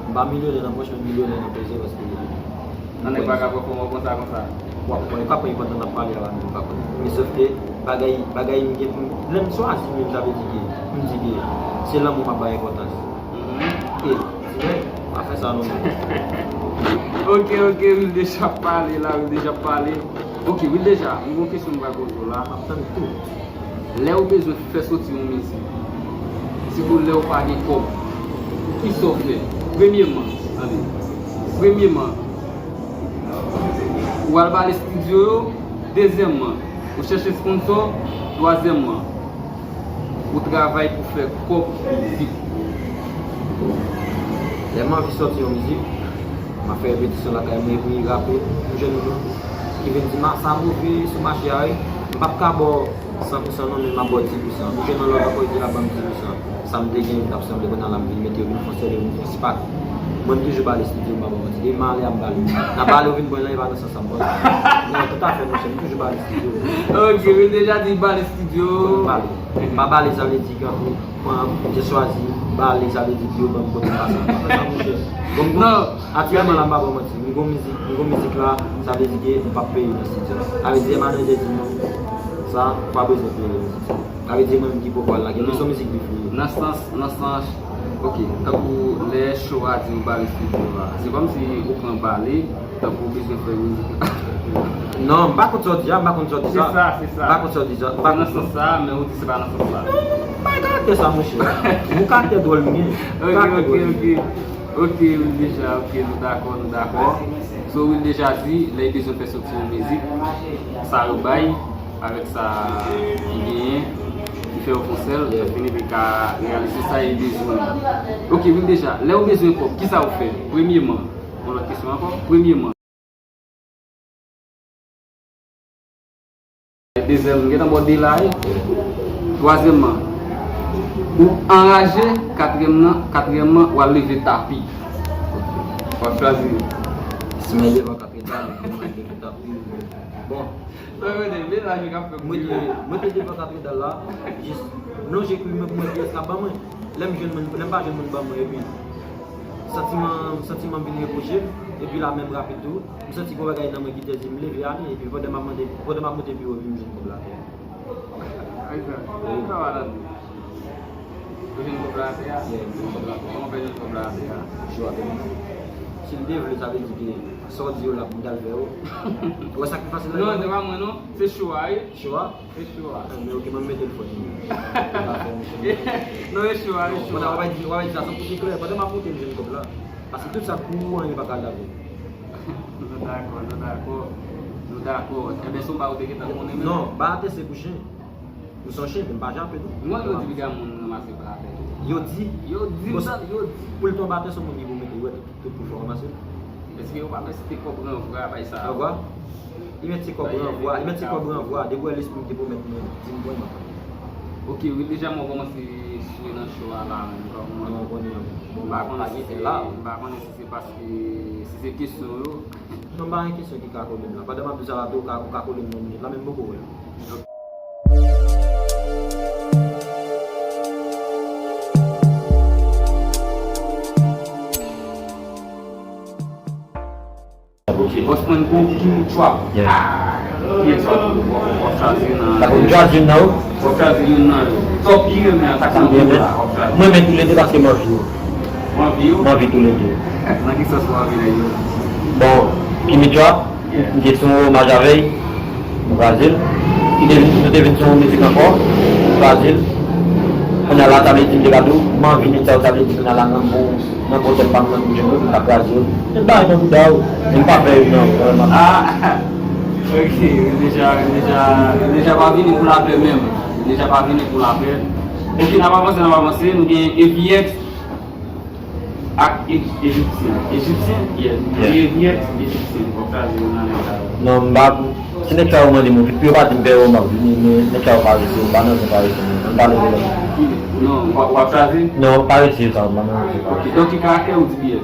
M pa milyonè nan pòch, men milyonè nan plezi paske nan nèg pa ka pran fòm konsa, konsa. W ap pran, yo ka pran pandan n ap pale a la menm, yo ka pran. Men sòf ke bagay, bagay m gen pou m, lè m chwazi menm, sa vle di ke m di ke se lanmou m ap bay enpòtans. Mhm. E, ti nèg, pa fè sa non, non. Ok, ok, Will Deja ap pale la, Will Deja ap pale. Ok, Will Deja, m gen yon kesyon m pral poze w la. M ap tann tou. Lè ou bezwen fè soti yon mizik, sitou lè ou pa gen kòb, kisa w fè? Premyeman, tande, premyeman, ou al ba l estidyo yo, dezyèmman, ou chèche sponsò, twazyèmman, ou travay pou fè kòb mizik. Lè m anvi sòti yon mizik, m ap fè repetisyon lakay mwen epi rape, m jwenn yon moun ki vin di m, "A, sa move sou mache a wi." M p ap ka ba w san pou san non, men m ap ba w dis pou san. M jwenn yon lòt ankò, li di l ap ban m dis pou san. Sa m te gen, li t ap sanble, kounye a la m vin mete yo vin fè yon sèl, yo vin fè yon spak. Mwen, m toujou ba l estidyo, m pa ba w manti. E m ale a m ba l. N ap ba l, yo vin pran l, e pa nan sans sa m pran l. Non, toutafè, monchè, m toujou ba l estidyo. Ok, Will Deja di ba l estidyo. M ba l. M pa ba l, sa vle di ke pran, m te chwazi ba l, sa vle di pou yo ban m kote m pase. M pa fè sa, monchè. Bon, m gon, non, aktyèlman la, m pa ba w manti. M gon mizik, m gon mizik la, sa vle di ke m p ap peye nan estidyo. Sa vle di, manager di non, sa, ou pa bezwen peye nan estidyo. Sa vle di mwen menm ki poko al lage. Men se yon mizik li fè. Nan sans, nan sans, ok, tankou lè show a di ou ba l estidyo a, se kòmsi ou pran bale, tankou ou bezwen fè mizik la. Non, m pa konn sa w di a, m pa konn sa w di sa. Se sa, se sa. M pa konn sa w di sa. M pa konn. Nan sans sa, men ou di se pa nan sans sa. Non, m pa gen karaktè sa, monchè. Yon karaktè dwòl m gen. Ok, ok, ok. Ok, Will Deja, ok, nou dakò, nou dakò. So, Will Deja di, lè li bezwen fè soti yon mizik, sa yo bay, avèk sa li genyen, li fè yo fè yon sèl, yeah, fini pou li ka reyalize sa li bezwen. Ok, Will Deja, lè ou bezwen kòb, kisa ou fè? Premyeman, yon lòt kesyon ankò, premyeman. Dezèm, m gentan ba w de la, wi. Twazyèmman, ou anraje, katriyèm nan, katriyèmman, w al leve tapi. W ap chwazi. Si mwen leve an katredan, mwen leve tapi. Bon. Sa vle di, mennaj ou k ap fè m rive. Mwen te, mwen te devan katredan la, jis lonje kou mwen pou mwen kiyès k ap ban mwen. Lè m jwenn moun, lè m pa jwenn moun ban mwen, epi santiman, santiman vin repwoche m, epi la menm rapid tou. M santi gon bagay nan mwen ki te di m leve ale, epi pandan m ap mande, pandan m ap monte pi wo, epi m jwenn kòb la atè. Ay, sa. Wi. Sa va tande. Ou jwenn kòb la atè a? Yeah, m jwenn kòb la atè a. Kòman w fè jwenn kòb la atè a? Jou a te mande. Si m te vle, sa vle di ke sa w di yo la pou m t al fè yo. Ou wè sa k pi fasil la? Non, se pa mwen non. Se show a, wi. Show a? Se show a. Ah, men ok, mwen mete l fò. Non, e show a, e show a. Pandan w ap di, w ap di sa san kote klè, pandan m ap monte, m jwenn kòb la. Paske tout sa k pou ou an, yo pa ka al avè l. Nou dakò, nou dakò. Nou dakò. Enben, se yon bagay ou te gentan konnen menm? Non, ba atè se pou chen. M se yon chen, men m pa jape tou. Mwen, yo di piga moun ranmase ba atè tou. Yo di? Yo di m sa, yo di. Pou l tonbe atè, se yon moun ki pou mete, yo wè tout, tout pou fè ranmase l. Èske yo pa mèsite kòb ranvwa, bay sa? Ranvwa? Li mèt se kòb ranvwa, li mèt se kòb ranvwa. Depi w wè lespri m te pwomèt mwen, di m bon, m ap fè. Ok, wi, deja mwen kòmanse swe nan show a la menm, kòman? Non, konnen an. Bon, m pa konnen si se, m pa konnen si se paske, si se kesyon yo. Non, pa gen kesyon ki ka kole m la. Pandan m ap di sa la tou, ou ka, ou ka kole m nan minit la, men m poko wè l. Bòs mwen gon king trap. Yeah. Ah, king trap, w ap chwazi nan. Sa gon jazz youn nan yo? W ap chwazi youn nan yo. Sa w pi renmen an, sa k nan tou la, w ap chwazi. Mwen renmen tou le de paske m anvi yo. Ou anvi yo? M anvi toulede. Nan ki sans ou anvi nèg yo? Bon, Kimichwa, m te sou yon omaj avè l, m kraze l. Li te vin, nou te vin sou yon mizik ankò, m kraze l. Kounye a la, sa vle di m te ka di w, m anvi nèg sa yo, sa vle di kounye a la, nan bon, nan bon tèt pa m, nan bon jan yo, m ka kraze yo. Men bagay nan bouda w, men m pa fè yo nan, vrèman. Ah! Ok, yo deja, yo deja, yo deja pa vini pou lapè menm. Yo deja pa vini pou lapè. Ok, n ap avanse, n ap avanse. Nou gen A V X ak Ej-, Ejipsyen. Ejipsyen? Yeah. Yeah. A V X Ejipsyen. W ap kraze yo nan nèg sa yo. Non, m pa pou. Si nèg sa yo mande m yon feat, pou yo pa di m pè yo, m ap vini, men nèg sa yo pa rete, m pa nan zon pa rete, non. M pa leve lòt. Non, w ap, w ap kraze? Non, pa rete sa, m pa nan zon pa rete. Ok, donk ki karaktè ou di B X?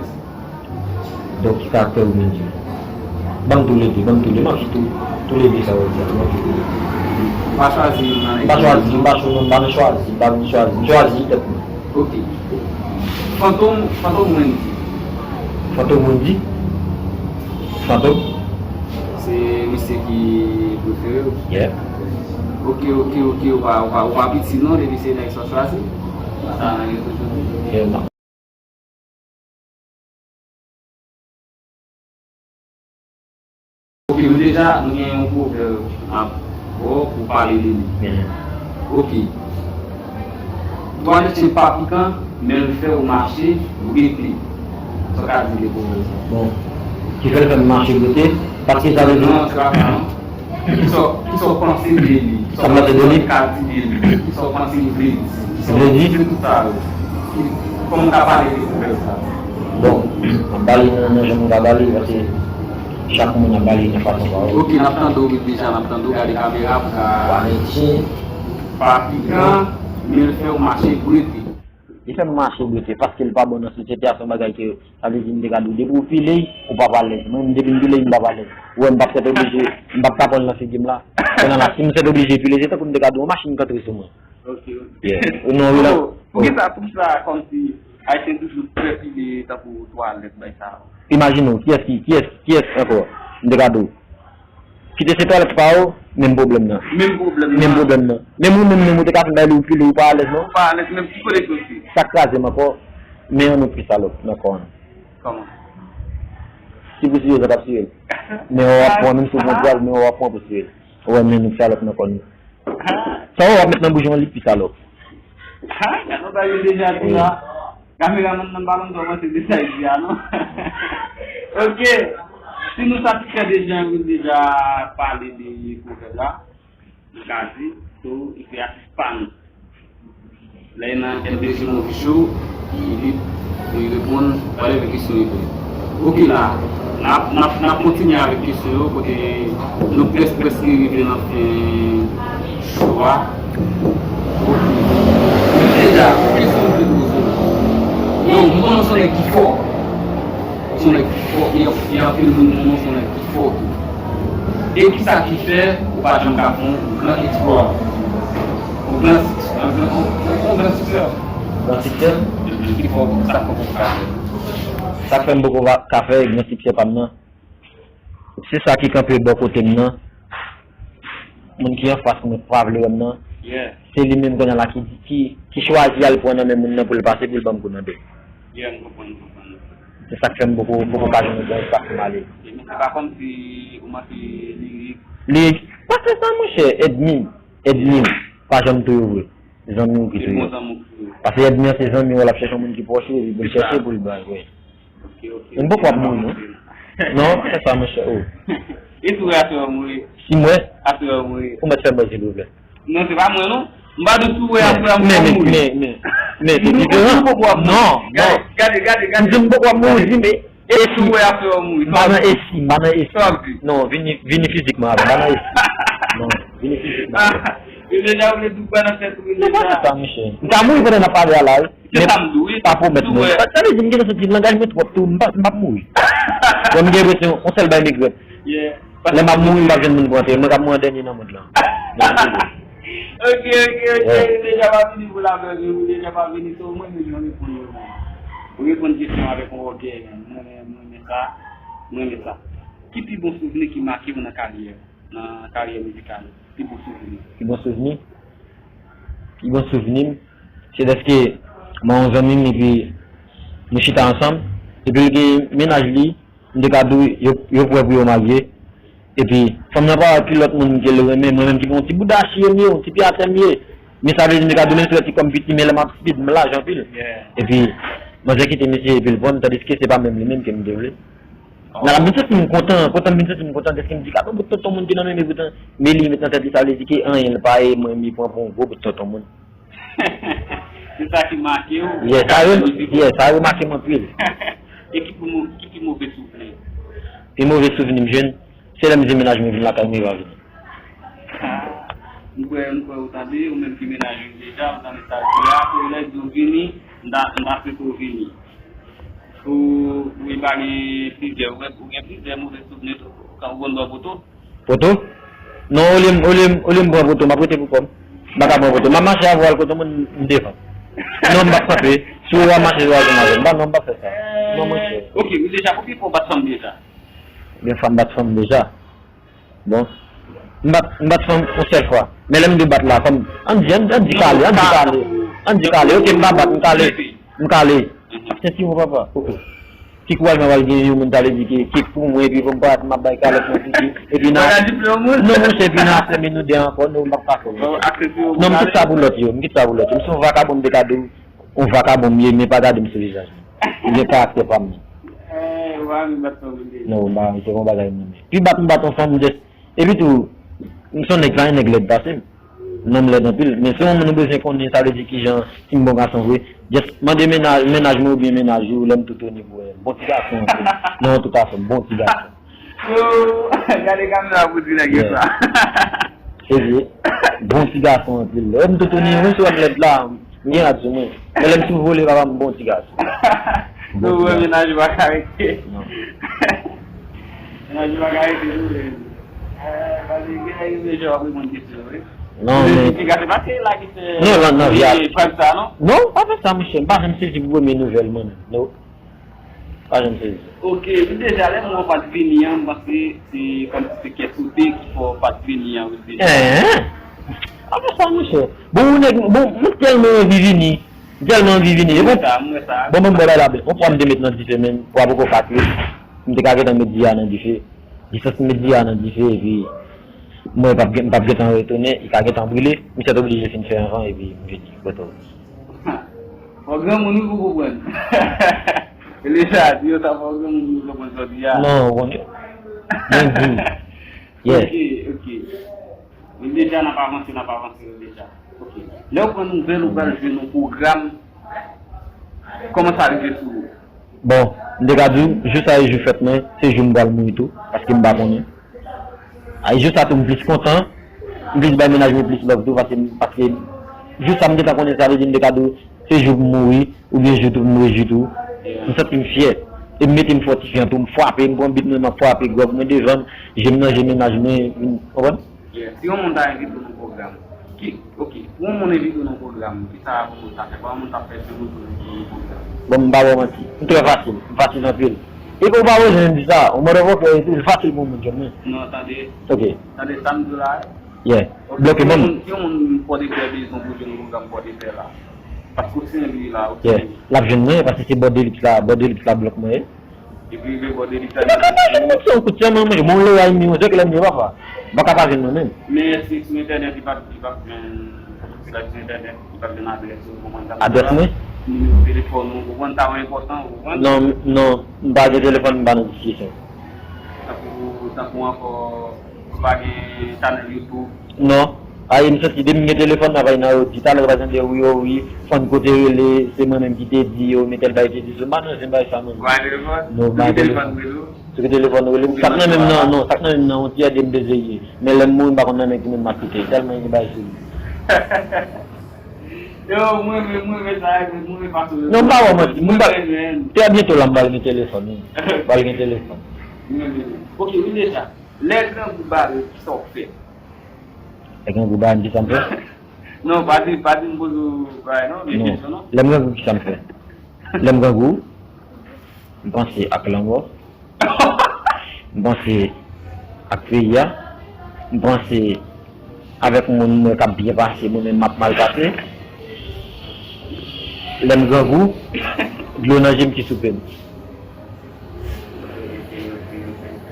Donk, ki karaktè ou vin di? Ban m toulede, ban m toulede, m anvi tou, toulede sa yo di a, m anvi toulede. Ou pa chwazi youn nan nèg yo? M pa chwazi, m pa chwazi, m pa nan chwazi, m pa vin chwazi, m chwazi tèt mwen. Ok. Fantom, Fantom Wendy. Fantom Wendy? Fantom? Se misye ki prefere w? Yeah. Ok, ok, ok, ou pa, ou pa, ou pa piti non, depi se nèg sa w chwazi. Sa nan rezo sosyo. Yeah, man. Ok, nou deja, nou gen yon pwovèb an, bon, pou pale de li. Mhm. Ok. Twalèt chen pa pikan, men l fè w mache bwete. Sa w ka di de pwovèb sa? Bon, ki fè l fè m mache bwete? Paske sa vle di. Non, se pa sa, non. Kisa, kisa w panse de li? Sa m panse de li? Kisa w ka di de li? Kisa w panse li vle di? Kisa w vle di? Tout sa yo. Kòman w ka pale de pwovèb sa? Bon, m ap ba li nan, nan jan m ka ba li, paske chak moun ap ba li nan fason pa yo. Ok, n ap tande w wi deja, n ap tande w, gade kamera pou ka. Twalèt chen pa pikan, men l fè w mache bwete. Li fè m mache bwete, paske l pa bon nan sosyete a, se yon bagay ke, sa vle di, m te ka di w, depi w pile, ou p ap alèz. Mwen menm, depi m pile, m p ap alèz. Ou wè, m p ap sètoblije, m p ap ka pran l nan figi m la. Kounye a la, si m sètoblije pile, se tankou m te ka di w, yon machin k antre sou mwen. Ok, ok. Yeah. Ou non, wi la. Oh, poukisa, poukisa, kòmsi, Ayisyen toujou prefere tankou twalèt, bay sa yo? Imajine w, kiyès ki, kiyès, kiyès ankò? M te ka di w. Kite se twalèt pa w, menm pwoblèm nan. Menm pwoblèm nan. Menm pwoblèm nan. Menm ou menm, menm ou te ka fin bay li, ou pile, ou pa alèz non. Ou pa alèz, menm ki kote k soti? Sa k kraze m ankò, men annou pi salòp nan kò an. Kòman? Si pou siye, sa t ap siye l. Men w ap pran, menm si w pran twal, men w ap pran pou siye l. Ou wè, men nou salòp nan kò nou. Sa w ap met nan bouch ou an, li pi salòp. Ha, gade yon bagay yo deja di la. Kameramann nan pa konn kòmanse de sa l di a, non? Ok. Si nou satisfè de jan yo deja pale de pwovèb la, nou ka di, tou, li se atis pa nou. Lè nan M P C Movie Show, li, li reponn whatever kesyon li vle. Ok la, n ap, n ap, n ap kontinye avèk kesyon yo, kote nou près, prèske rive nan fen show a. Ok. Deja, kesyon m vle poze w. Yo, m konnen w se yon nèg ki fò. Ou se yon nèg ki fò, gen, gen anpil moun konnen w se yon nèg ki fò tou. E kisa ki fè ou pa janm ka fè yon gran eksplwa? Yon gran siksè, yon gran, yon, yon gran siksè. Gran siksè? Ki fè w, sa fè w poko ka fè? Sa k fè m poko ka, ka fè gran siksè pa m nan, se sa ki kanpe bò kote m nan. Moun ki anfas mwen pa vle wè m nan. Yeah. Se li menm kounye a la ki, ki, ki chwazi al pran nan men moun nan pou l pase, pou l ban m kou nan do. Yeah, m konprann, m konprann. Se sa k fè m poko, poko ka jwenn yon bon espas pou m ale. E men se pa kòmsi ou manke lirik. Lirik? Pa fè sa, monchè, ènmi. Ènmi. Pa janm touye w vre. Zanmi w ki touye w. Se bon zanmi w ki touye w. Paske ènmi an se zanmi w, l ap chèche yon moun ki pwòch ou, epi pou l chèche pou l bay, wi. Ok, ok. M poko ap mouri, non. Non, pa fè sa, monchè, oh. E si w wè aswè w mouri? Si m wè? Aswè w mouri. Ou mèt fè m wè, silvouplè. Non, se pa mwen, non. M pa di w si w wè aswè w mouri. Men, men, men, men, men, se diferan. Non, non. Gade, gade, gade. M di m poko ap mouri, men e si? Si w wè aswè w mouri, m pa nan e si, m pa nan e si. Sa w ap di? Non, vini, vini fizikman avè m, m pa nan e si. Non, vini fizikman avè m. Yo deja vle tou pran nan tèt ou, yo deja. Men pa fè sa, monchè. M ka mouri pandan n ap pale a la, wi. Se sa m di w, wi. Pa pwomèt mwen. Sa vle di m gentan santi langaj mwen twòp tou, m pa, m p ap mouri. Bon, m gen enpresyon, yon sèl bagay m regrèt. Yeah. Lè m ap mouri, m p ap jwenn moun pou antere m, mwen k ap mouri an dènye nan mond lan. Ok, ok, ok. Ou deja pa vini pou lapè, ou deja pa vini, so mwen menm jan reponn yo. Ou reponn kesyon avèk yon ògèy, mwen, mwen renmen sa. Mwen renmen sa. Ki pi bon souvni ki make w nan karyè, nan karyè mizikal ou? Pi bon souvni. Pi bon souvni? Pi bon souvni m, se lèske mwen yon zanmi m, epi Nou chita ansanm. Epi l gen mennaj li, m te ka di w, yo, yo prè pou yo marye. Epi, fanm nan pa wè ki lòt moun ke l renmen, mwen menm ki gen yon ti bouda chire m ye, yon ti pye atè m ye. Men sa vle di, m te ka di w, menm si w wè ti kò m piti, men lè m ap speed, m laj anpil. Epi, manzè kite misye, epi l pran m, tandiske se pa menm li menm ke m te vle. Nan la, m vin santi m kontan, kontan, m vin santi m kontan, dèske m di, "Gade yon bout tonton moun ki nan men m, e poutan, men li met nan tèt li, sa vle di ke anyen l pa ye, mwen, m pran pou yon gwo bout tonton moun." Se sa ki make w? Yes, sa yo, yes, sa yo make m anpil. E ki pi mo-, ki pi move souvni? Pi move souvni m jwenn, se lè m di mennaj mwen vin lakay mwen, e pa vini. Ah, m kwè, m kwè ou tande, ou menm ki mennaj ou deja, ou tande sa l di a, ke lè l di w vini, m ta, m ta swete w vini. Ou, ou pa gen plizyè, ou gen, ou gen plizyè move souvni tou, kan ou konn bò poto. Poto? Non, olye m, olye m, olye m pran poto, m ap rete pou kò m. M pa ka pran poto. M ap mache avè w al kote moun, m devan. Non, m p ap kanpe. Si w wè w ap mache, w ap vin avè m. M pa, non, m p ap fè sa. Non, monchè. Ok, ou deja, konbyen fwa w bat fanm deja? Konbyen fwa m bat fanm deja? Bon. M bat, m bat fanm yon sèl fwa. Men lè m di bat la, kòm, ann di, ann, ann di kale, ann di kale. Ann di kale, ok, m pa bat, m kale. M kale. Ap senti yon papa. Oh, oh. Ki kouraj mwen pral gen yon moun ta vle di ke kit pou mwen, epi pou m parèt, m ap bay kalòt nan figi. Epi nan, non, monchè, epi nan afèmen nou de ankò, non, m p ap ka fè. Non, m kit sa pou lòt yo, m kit sa pou lòt yo. M se yon vakabon, m te ka di w, yon vakabon m ye, men pa gade m sou vizaj mwen. M gen karaktè pa m nan. Non, m pa, se yon bagay mwen menm. Pi bat m bat yon fanm, m just Epi tou, m se yon nèg, pa gen nèg lèd pase m. Non, m lèd anpil. Men si yon moun ou bezwen konnen, sa vle di kijan, si m bon gason vre, just mande mennaj, mennaj mwen oubyen mennaj ou, lè m toutouni pou wè. Bon ti gason anpil. Non, an tou ka, m bon ti gason. Oh, gade kamera pou di nèg yo sa. Se vre. Bon ti gason anpil. Lè m toutouni, menm si w wè m lèd la, m gen rad sou mwen. Men lè m sou vole, papa m bon ti gason. Bon ti gason. Mennaj ou pa ka rete. Non. Mennaj ou pa ka rete tou, men. Eh, pase gen lè gen de jan w ap reponn kesyon yo, wi. Non, men. Ti gate, pa se la ki fè. Non, non, non, vya. Fè sa, non? Non, pa fè sa, monchè. M pa janm sezi pou premye nouvèl, mwen menm. Non. Pa janm sezi. Ok, pi deja, lè m wè w pa t vini an, m panse se kòmsi se kè sote ki fè w pa t vini an, pi deja. Hein? Pa fè sa, monchè. Bon, ou nèg, bon, mwen tèlman anvi vini. M tèlman anvi vini. Mwen wè sa, mwen wè sa. Bon, bon, bon, la, bon. Yon pwa m te met nan dife, men pwa poko ka kwit. M te ka gentan met di a nan dife. Jis m met di a nan dife, epi mwen p ap gen, m p ap gentan retounen, li ka gentan brile. Misye t oblije fin fè anvan, epi m vini kote w. Fò granmoun wi pou konprann. Elisa di yo sa fò granmoun pou konprann sa w di a. Non, ou konnen. Men di. Yes. Ok, ok. Men deja n ap avanse, n ap avanse deja. Ok. Lè w pran nouvèl, ou pral jwenn yon pwogram. Kòman sa rive sou ou? Bon, m te ka di w, jou sa e jou fèt mwen, se jou m pral mouri tou, paske m pa konnen. A, e jou sa tou m plis kontan, m plis bay mennaj mwen plis love tou, paske, paske jou sa m gentan konnen, sa vle di m te ka di w, se jou pou m mouri, oubyen jou tou pou m rejwi tou. M santi m fyè. E m mete m fòtifyan tou, m frape, m pran bit mwen, m ap frape, gwòg mwen devan m, je m nan je mennaj mwen, vin, konprann? Yeah. Si yon moun ta envite w nan pwogram, ki, ok, pou yon moun envite w nan pwogram, ki sa pou moun ta fè? Kòman moun ta fè se moun pou nan pwogram? Bon, m pa ba w manti. M trè fasil. M fasil anpil. E ke w pa bezwen di sa. Yon motherfucker, e fasil pou moun jwenn mwen. Non, tande. Ok. Tande sa m di w la. Yeah. Ok, bloke, si yon moun, si yon moun Pòdepè bezwen pou jwenn pwogram Pòdepè la. Paske w se yon li la, ok. Yeah. L ap jwenn mwen, paske se Bòdelix la, Bòdelix la blòk mwen ye. Epi rive bò de li sa. Yo pa ka pa jwenn moun se yon kout sèlman, mwen, bon, lè w ay mi, mwen, se klè m ye, papa. Ou pa ka pa jwenn mwen menm. Men èske sou entènèt, li p ap, li p ap jwenn, si l al sou entènèt, li p ap jwenn adrès ou, konprann sa? Adrès mwen? Nimewo telefòn ou, konprann sa, enpòtan, ou konprann? Non, non, m pa gen telefòn, m pa nan diskisyon. Tankou, tankou ankò, ou pa gen chanèl YouTube? Non. Ay, m santi depi m gen telefòn, m ap al nan yo di, talè yo pa janm di, wi, o wi, fann kote rele, se mwen menm ki te di yo, men tèl bagay te di sou m. M pa nan zen bagay sa, mwen. Ou pa gen telefòn? Non, m pa gen telefòn. Sou ki telefòn ou rele m? Ou rele m? Sak nan men m nan, non, sak nan men m nan, yon ti ède m bezwen ye. Men lè m mouri, m pa konn nan men ki moun m ap kite. Tèlman gen bagay sou li. Yo, mwen, mwen, mwen, mwen, sa, mwen, mwen, pa sou. Non, m pa wè w manti. Mwen pa, trè byento la, m pral gen telefòn, wi. M pral gen telefòn. Mwen, mwen, mwen. Ok, wi, deja. Lè grangou bare, kisa w fè? Lè grangou bare m, kisa m fè? Non, pa di, pa di m poze w bagay non, men kesyon non. Lè m grangou, kisa m fè? Lè m grangou, m panse ak lanmò. M panse ak peyi a. M panse avèk moun mwen k ap byen pase, mwen menm m ap mal pase. Lè m grangou, Dlo nan je m ki soupe m.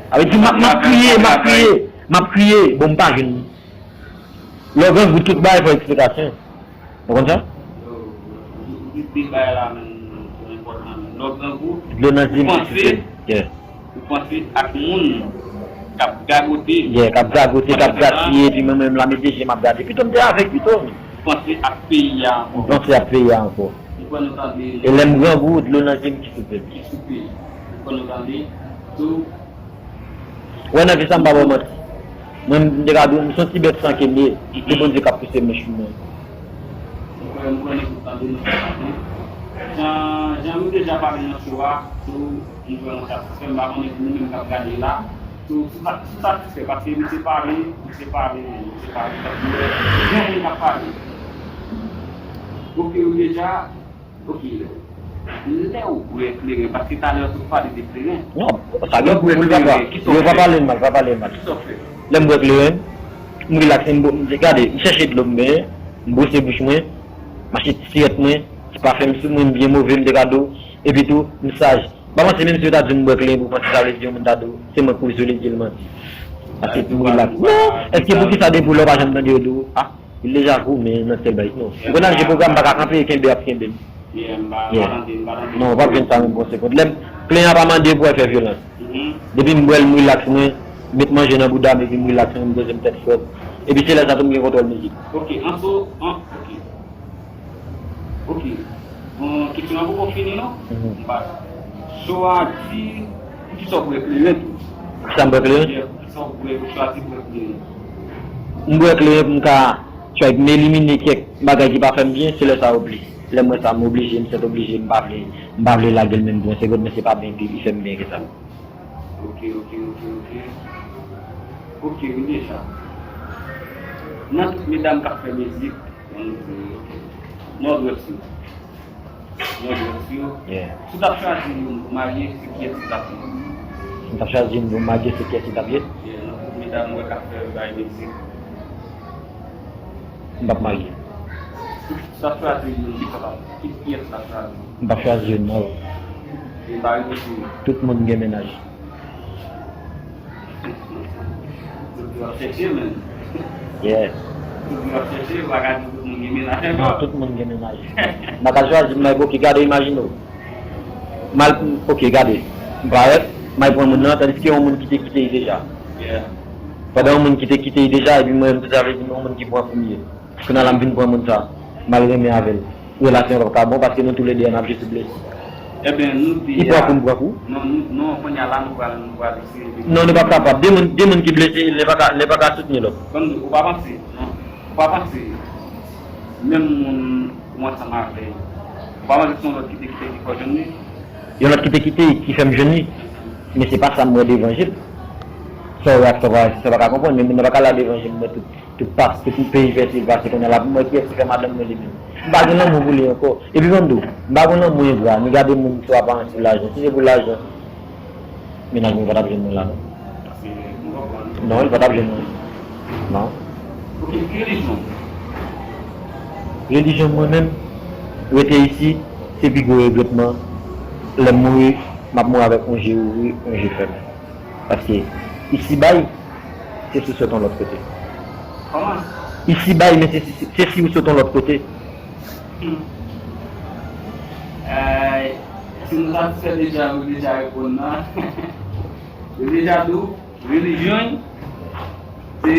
Sa vle di, m ap, m ap kriye, m ap kriye, m ap kriye, bon, m pa jwenn. Lè w grangou, tout bagay fè eksplikasyon. Ou konn sa? Yo, yo, yo, yo, yo, bagay la menm, yo enpòtan menm. Lè w grangou, dlo nan je m ki soupe m. Yeah. Ou panse ak moun k ap gagote. Yeah, k ap gagote, k ap gaspiye, epi mwen menm la, mete je m ap gade. Pito m te avèg pito. Ou panse ak peyi a ankò. M panse ak peyi a ankò. Ou kwè nou tande. E lè m grangou, dlo nan je m ki soupe m. Ki soupe. Ou kwè nou tande. Tou. Wè, nan vi sa, m pa ba w manti. Mwen, m te ka di w, m se yon ti bèt san ke m ye. Se Bondye k ap pouse m nan chimen. Mwen kwè, mwen kwè nou tout tande, nou tout tande. Jan, jan nou deja pale nan show a, tou, mwen kwè nou satisfè, m pa konnen pou nou menm k ap gade la. Tou, si w sa-, si w satisfè, paske misye pale, misye pale, misye pale, jan moun ap pale. Ok, ou deja, ok. Lè w bwè kleren, paske talè w te pale de kleren. Non, sa gen pou l papa. Yo pa pale l mal, pa pale l mal. Kisa w fè? Lè m bwè kleren, m rilakse, m bo-, m gade, m chèche dlo m benyen, m bwose bouch mwen, m achte ti sirèt mwen, ti pafen m sou mwen, m byen move, m te ka di w, epi tou, m saj. M pa panse menm si yo ta di m bwè kleren pou panse sa vle di yon moun ta di w, se mwen k kouri sou li, di l manti. Paske m rilaks. Non, èske poukisa depi w lè w pa janm tande yo di w, ah, li deja goumen nan tèl bagay? Non. Ou konn al jwe pwogram, m pa ka kanpe, kenbe ap kenbe m. Yeah, m pa, m pa tande, m pa tande. Non, w p ap jwenn sa menm pou yon segonn. Lè m, kleren an pa mande pou w al fè vyolans. Depi m bwè l, m rilaks mwen, met manje nan bouda m, epi m rilaks mwen, m poze m tèt frèt. Epi se lè sa tou m gen kontwòl mizik. Ok, an so, an, ok. Ok. Bon, kesyon an poko fini non. M pa, show a di, poukisa w bwè kleren tou? Poukisa m bwè kleren? Yeah, poukisa w bwè, ou chwazi bwè kleren? M bwè kleren pou m ka try m elimine kèk bagay ki pa fè m byen, se lè sa yo plis. Lè m wè sa, m oblije, m sèt oblije, m pa vle, m pa vle lage l menm pou yon segonn, men se pa byen ki fè m byen ke sa. Ok, ok, ok, ok. Ok, wi, deja. Nan tout medam k ap fè mizik, nou di, ok. Non, dwèt si. Non, dwèt si. Yeah. Si w t ap chwazi youn pou marye, se kiyès ki t ap ye? Si m t ap chwazi youn pou marye, se kiyès ki t ap ye? Yeah, nan tout medam mwen k ap fè bay mizik. M p ap marye. Si w t ap chwazi youn, ki sa w t ap, ki, kiyès w t ap chwazi? M p ap chwazi youn, non. E pa reflechi. Tout moun gen mennaj. Tout moun ap chèche, men. Yeah. Tout moun ap chèche, ou pa ka di tout moun gen mennaj ankò. Non, tout moun gen mennaj. M pa ka chwazi, m bay, ok, gade, imajine w. M al, ok, gade. M parèt, m al pran moun nan, tandiske yon moun ki te kite l deja. Yeah. Pandan yon moun ki te kite l deja, epi mwen, m te sa vle di yon moun ki pran premye. Kounye a la m vin pran moun sa, m al renmen avè l. Relasyon an p ap ka bon paske nou toulède n ap jwe sou blesi. Ebyen, nou di. Li pran kou, m pran kou. Non, nou, non, kounye a la, nou pral, nou pral eseye de. Non, nou p ap kapab. De moun, de moun ki blese, li pa ka, li pa ka soutni lòt. Ban m di w, ou pa panse, non, ou pa panse, menm moun ou ansanm avè l, ou pa panse se yon lòt ki te kite ki fè w jwenn li? Yon lòt ki te kite ki fè m jwenn li. Men se pa sa m wè devan je m. Sa w wè ak sa w pa wè, se sa w pa ka konprann, men moun nan pa ka la devan je m, mwen tout. Tout pas, tout peyi fè sil pase kounye a la pou m wè kiyès ki fè madanm mwen li menm. M pa gen lanmou pou li ankò. Epi ban m di w, m pa gen lanmou engra, ni gade moun sou aparans, sou lajan. Si se pou lajan, mennaj mwen pa t ap jwenn mwen la non. Non, li pa t ap jwenn mwen. Non. Ok, ki relijyon? Relijyon mwen menm, rete isit, se pi gwo regrètman. Lè m mouri, m ap mouri avèk yon je ouvri, yon je fèmen. Paske isi bay, se si w sot yon lòt kote. Kòman? Isi bay, men se, se, se si w sot yon lòt kote. Hmm. Eh, si nou ta fè deja, nou deja reponn nan. Nou deja di w, relijyon, se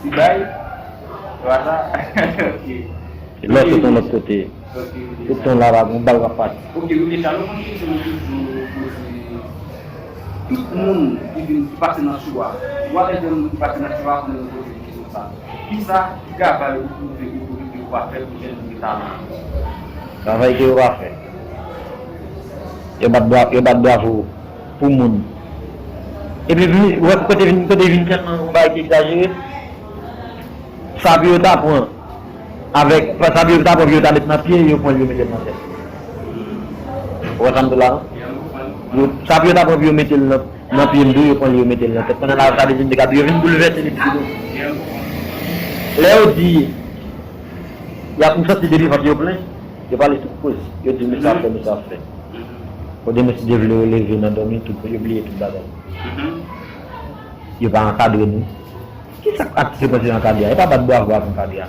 Ti bay? Se pa sa? Ok. Lè w sot yon lòt kote, ok, ok, tout tan la pa gon bal w ap pati. Ok, ok, sa nou konn kesyon nou toujou poze. Tout moun ki vin, ki pase nan show a, ou wè lè jèn moun ki pase nan show a, konnen nou poze li kesyon sa. Kisa ki travay ou twouve otorite yo pa fè pou jèn moun gen talan? Travay ke yo pa fè. Yo bat bra-, yo bat bravo pou moun. Epi vin, ou wè kote vin, kote vin tèlman yon bagay ki egzajere. Sa pou yo ta pran avèk, sa pou yo ta pran pou yo ta met nan pye, yo pran l, yo mete l nan tèt. Ou wè sa m di w la, non? Yo, sa pou yo ta pran pou yo mete l nan, nan pye m tou, yo pran l, yo mete l nan tèt. Pandan la, sa vle di m te ka di yo vin boulvèse li pi gon. Lè yo di, y ap, m santi depi vant yo plen. Yo pale tout koze. Yo di, "Mesye ap fè, mesye ap fè." Kote mesye te vle yo leve nan dòmi, tout, yo bliye tout bagay. Yo pa ankadre nou. Kisa k atis yo panse ankadre a? E pa bat bravo ak ankadre a.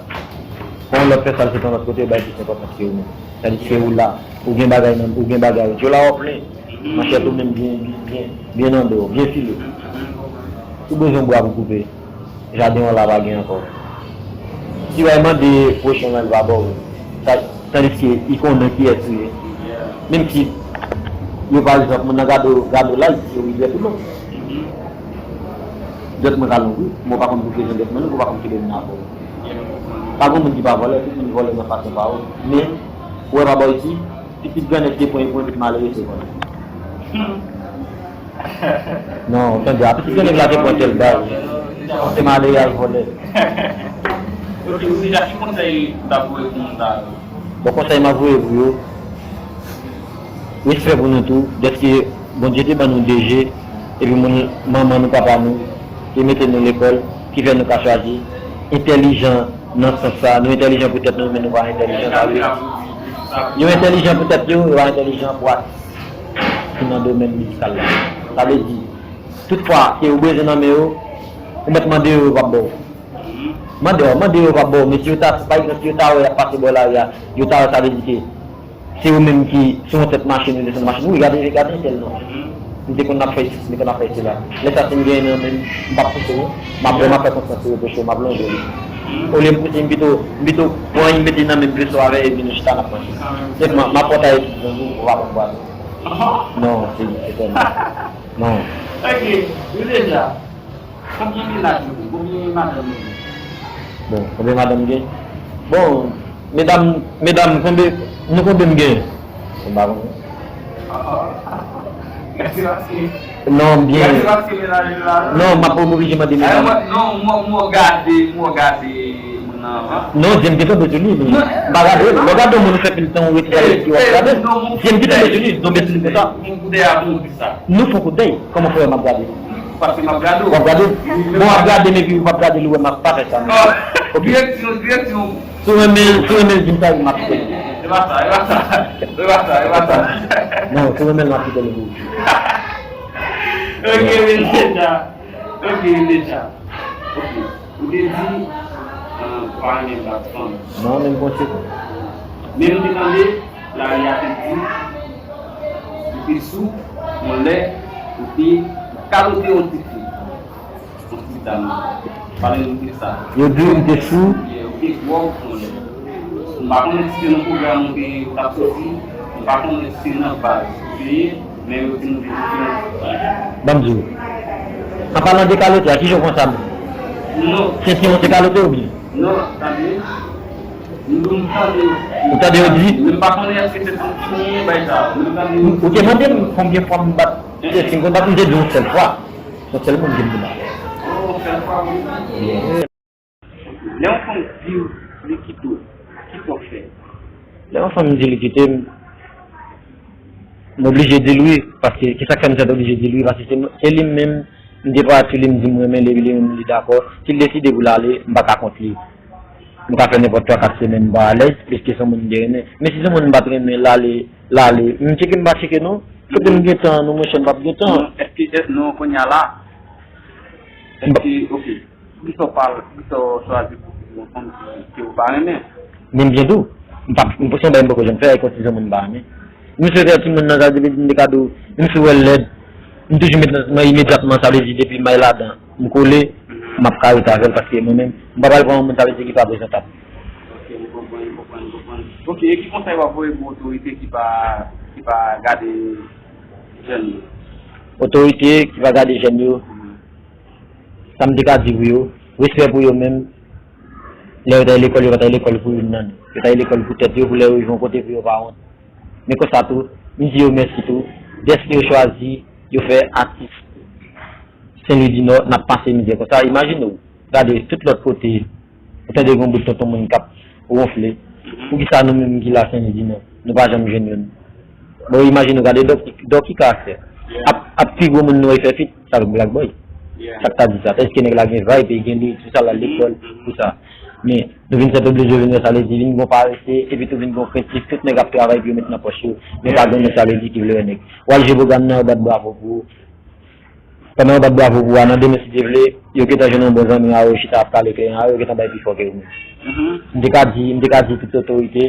Kon lòt fè sa, l sot yon lòt kote, yo bay plis enpòtans ke ou menm. Tandiske ou la, ou gen bagay nan, ou gen bagay. Yo la, w ap plen. Manchèt ou menm byen, byen, byen, byen nan do, byen file. Si w bezwen bwa pou koupe, jaden w la pa gen ankò. Si w al mande pwochen w lan, li pa ba w. Sa, tandiske li konnen kiyès ou ye. Menm si yo, pa egzanp, moun nan gade w, gade w la, li di se ou ki dwèt ou non. Dwèt mwen ka long wi, men w pa konn pou ki rezon dwèt mwen long, ou pa konn ki dwèt mwen avè w. Pa gen moun ki pa vòlè, tout moun vòlè nan fason pa yo. Men, ou wè pa bò isi, pitit grannèg te pran, li pran tout malere se vòlè. Non, tande, a pitit grannèg la te pran tèl bal. Se malere al vòlè. Ok, ou deja ki konsèy ou ta voye pou moun sa yo? Bon, konsèy m ap voye pou yo, respè pou nou tou, dèske Bondye te ban nou de je, epi moun, manman nou, papa nou, te mete nou lekòl, ki fè nou ka chwazi entèlijan nan sans sa, nou entèlijan pou tèt nou, men nou pa entèlijan, sa vle di, yo entèlijan pou tèt yo, yo pa entèlijan pou atis ki nan domèn mizikal la. Sa vle di, tout fwa ke ou bezwen nan men yo, ou mèt mande yo, yo p ap ba w. Mande yo, mande yo, yo p ap ba w, men si yo ta, pa egzanp, si yo ta wè y ap pase bò lari a, yo ta wè, sa vle di ke se ou menm ki sou yon tèt machin, ou desann machin. Wi, gade, gade entèl non. M te konn ap fè sis, m te konn ap fè sela. Lè sa, si m genyen nan men m, m p ap pouse w. M ap vrèman fè konfyans sou yo, pouse w, m ap lonje li. Olye m pouse, m pito, m pito pran li, m mete nan men m, pouse w avè, epi nou chita n ap manje. Senpman, m ap pòtay epi zanmi w, ou pa konn bwa. Non, se, se tèlman. Non. Ok, nou deja. Konbyen mennaj ou gen? Konbyen madanm ou gen? Bon, konbyen madanm m gen? Bon, medam, medam, konbyen, nou konbyen m gen? M pa konnen. Non, m gen. Non, m ap oblije mande medam. Non, mwen, mwen gade, mwen gade moun nan avan. Non, je m te tonbe sou li, men m pa gade l. Lè w gade yon moun ou fè pil tan ou rete avè l, w ap gade l. Je m te tonbe sou li, tonbe sou li konsa. Nou fon kout dèy, kòman fè w wè m ap gade l? Paske m ap gade w. W ap gade l? Bon, w ap gade m epi w p ap gade l, ou wè m ap pa fè sa, non. Ok. Direksyon, direksyon. Si w renmen, si w renmen l, di m sa, epi m ap kite l. E pa sa, e pa sa. E pa sa, e pa sa. Non, si w renmen l, m ap kite l pou ou. Ok, men deja. Ok, men deja. Ok. Ou te di, ah, ou pa renmen bat fanm. Non, menm konsèy. Men nou te tande, lari a te di, ou te sou, yon lè, ou te kalote yon ti fi. Yon ti dam. Pale nou de sa. Yo di m te sou. Yeah, ou te gwòg, yon lè. M pa konnen si se nan pwogram ou te, ou t ap soti, m pa konnen si se nan baz ou te ye, men yo di m ou te sou. Ban m di w. An palan de kalote a, kijan w konn sa menm? Non. Sentiwon se kalote oubyen? Non, tande. M, m tande. Ou tande yo di? Men m pa konnen èske se pou ti moun bay sa. Men m tande yo di. Ou te mande m konbyen fwa m bat. Si m konn bat, m te di yon sèl fwa. Se yon sèl moun ki m te bat. Oh, yon sèl fwa, wi. Yeah. Lè yon fanm di w li kite w, kisa w fè? Lè yon fanm di li kite m, m oblije di l wi, paske kisa k fè m sèt oblije di l wi, paske se, se li menm, m te pale sou li, m di m renmen li, li menm li dakò. Si l deside pou l ale, m pa ka kont li. M ka fè nenpòt twa kat semèn, m pa alèz, piske se yon moun m te renmen. Men si se yon moun m pa t renmen, l ale, l ale. M tcheke, m pa tcheke non. Kote m gen tan an, non, monchè, m p ap gen tan. Non, èske, èske, non, kounye a la, èske, ok. Poukisa w pa, poukisa w chwazi pou yon fanm ki, ke w pa renmen? Men m byen di w, m pa, m, se yon bagay m poko janm fè, e konsi se moun m pa renmen. M sou fè timoun nan, sa depi m te ka di w, menm si w wè l lèd, m toujou met nan, nan imedyatman, sa vle di depi m al ladan, m kole, m ap ka rete avè l, paske mwen menm, m pa pral pran yon moun, sa vle di ki pa prezantab. Ok, m konprann, m konprann, m konprann. Ok, e ki konsèy w ap voye pou otorite ki pa, ki pa gade jèn yo? Otorite ki pa gade jèn yo, sa m te ka di pou yo, respè pou yo menm. Lè yo t al lekòl, yo pa t al lekòl pou youn nan nou. Yo t al lekòl pou tèt yo, pou lè yo rive yon kote pou yo pa wont. Men konsa tou, m di yo mèsi tou, dèske yo chwazi, yo fè atis Sen Lwi di Nò, n ap pase mizè konsa. Imajine w, gade tout lòt kote, ou tande yon bout tonton moun k ap wonfle. Poukisa nou menm ki la Sen Lwi di Nò, nou pa janm jwenn youn? Bon, imajine w, gade dòk, dòk ki karaktè. Ap, ap pi gwo moun nou wè fè fit, sa vle Black Boy. Sa k ta di sa? Èske nèg la gen vibe, gen li, tout sa, l al lekòl, tout sa. Men, nou vin sètoblije vin wè sa vle di, vin gon parese, epi tou vin gon krentif, tout nèg ap travay pou yo met nan pòch yo, men pa gen moun sa vle di ki vle wè nèg. W al jwe pwogram nan, yo bat bravo pou ou. Pandan yo bat bravo pou ou a, nan demen si Dye vle, yo gentan jwenn yon bon zanmi a yo, yo chita ap pale kleren a yo, yo gentan bay pi fò ke ou menm. M te ka di, m te ka di tout otorite,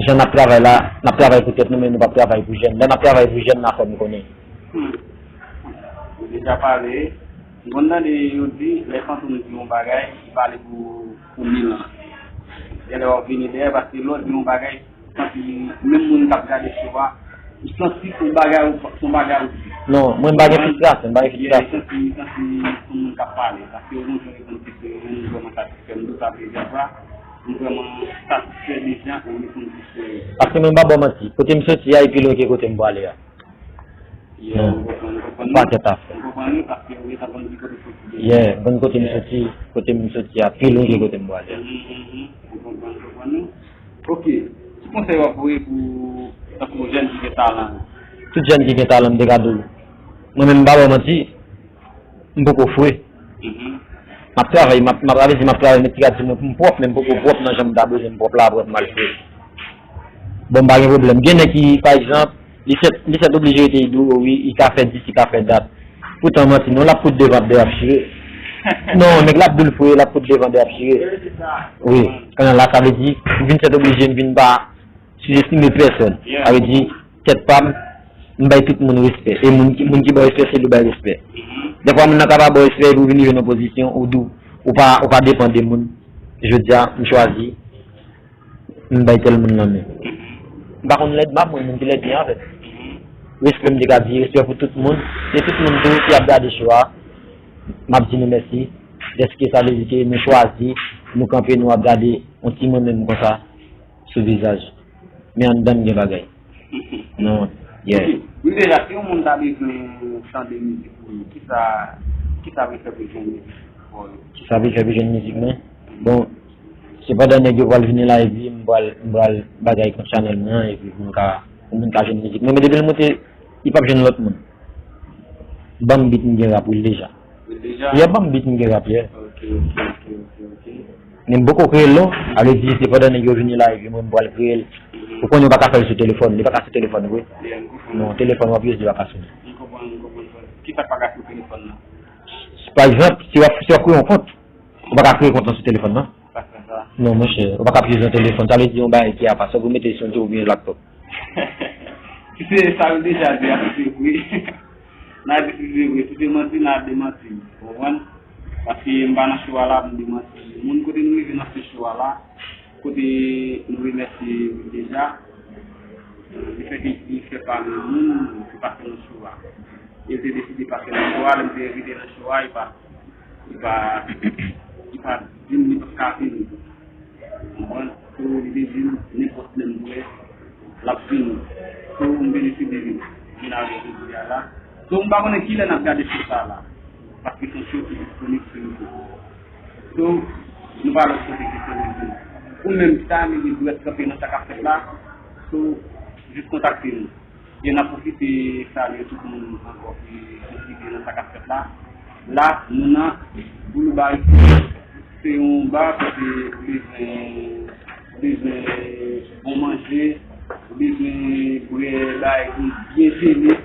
jan n ap travay la, n ap travay pou tèt nou, men nou p ap travay pou jèn. Lè n ap travay pou jèn, n a fè m konnen. Hmm. Ou deja pale. M konn tande yo di, lè Fantom di yon bagay, li pale pou, pou mil an. Genlè w ap vini dèyè, paske lè w di yon bagay, santi menm moun k ap gade show a, ou santi se yon bagay ou, se yon bagay ou di. Non, mwen m pa gen fristrasyon, m pa gen fristrasyon. Santi, santi se yon moun k ap pale, paske yon jou reponn kesyon yo, mwen vrèman satisfè, m di w sa plizyè fwa, m vrèman satisfè de jan ou reponn kesyon yo. Paske mwen m pa ba w manti, kote m soti a, e pi lwen ke kote m prale a. Yeah, non. M konprann, m konprann. Yon pakèt afè. M konprann wi, paske ou gentan konn ki kote w soti. Yeah, m konn kote m soti, kote m soti a pi lwen ke kote m prale a. Mhm, mhm. M konprann, m konprann wi. Ok. Ki konsèy w ap voye pou, tankou jèn ki gen talan yo? Tout jèn ki gen talan, m te ka di w. Mwen menm, m pa ba w manti, m poko fre. Mhm. M ap travay, m ap, m ap, sa vle di, m ap travay, men ti ka di mwen pou m pwòp, men m poko pwòp nan jan m ta bezwen m pwòp la, apre pou m al fre. Bon, m pa gen pwoblèm. Gen nèg ki, pa egzanp, li sèt, li sètoblije rete idou, wi, li ka fè dis, li ka fè dat. Poutan manti, non, l ap kout devan dèyè ap chire. Non, nèg la ap di l fre, l ap kout devan dèyè ap chire. Wi, kounye a la, sa vle di, m vin sètoblije, m vin pa sizestime pèsòn. Sa vle di, tèt pa m, m bay tout moun respè. E moun ki, moun ki ba w respè, se li w bay respè. Dèfwa, moun nan ka pa ba w respè, epi w vin rive nan pozisyon, ou di w, ou pa, ou pa depann de moun. Jodi a, m chwazi, m bay tèl moun nan men. M pa konn lèd, m ap mwen moun ki lèd byen avè m. Respè m te ka di, respè pou tout moun. Se tout moun tou ki ap gade show a. M ap di nou mèsi. Dèske sa vle di ke nou chwazi, nou kanpe, nou ap gade yon timoun menm konsa sou vizaj. Men anndan m gen bagay. Non, yeah. Ok. Wi, deja, si yon moun ta bezwen tande mizik ou yo, kisa, kisa pou l fè pou jwenn mizik ou yo? Kisa pou l fè pou jwenn mizik mwen? Bon, se pandan nèg yo pral vini la, epi m pral, m pral bagay kont chanèl mwen an, epi pou m ka, pou moun ka jwenn mizik mwen. Men depi l moute, li p ap jwenn lòt moun. Ban m beat, m gen rap, wi, deja. Wi, deja? Yeah, ban m beat, m gen rap, yeah. Ok, ok, ok, ok, ok. Men m poko kreye l non. Sa vle di se pandan nèg yo vini la epi mwen m pral kreye l. Mhm. Ou konnen yo pa ka fè l sou telefòn. Li pa ka sou telefòn vre. Yeah, m konprann. Non, telefòn w ap ize li pa ka sou li. M konprann, m konprann. Kisa k pa ka sou telefòn nan? Pa egzanp, si w ap, si w ap kreye yon kont, ou pa ka kreye kont lan sou telefòn nan. Sa fè sa. Non, monchè, ou pa ka ap ize yon telefòn. Sa vle di yon bagay ki apa, sòf ou mete sou yon oubyen laptòp. Si se sa yo deja di a, si se vre. N a di si se vre. Si se manti, n a demanti. Ou konprann? Paske m pa nan show a la pou m demanti. Moun kote nou rive nan se show a la, kote nou remèsye deja, li fè ke li fè pami moun ki pase nan show a. E l te deside pase nan show a, lè m te envite nan show a, li pa, li pa, li pa di m li p ap ka vini. Ou konprann? So, li te di m, nenpòt lè m vle, l ap vini. So, m te deside vin, vin avè l jodi a la. So, m pa konnen kilè n ap gade show sa a la. Paske se yon show ki disponib sou YouTube. So, nou pa lòt kote ke sou YouTube. Ou menm ki ta renmen gen dwèt kanpe nan sa k ap fèt la, so, jis kontakte nou. E n ap pwofite salye tout moun ankò ki kontribye nan sa k ap fèt la. La, nou nan Boulou Bar isi. Se yon ba kote ou bezwen, ou bezwen bon manje, ou bezwen bwè bagay ki byen jele,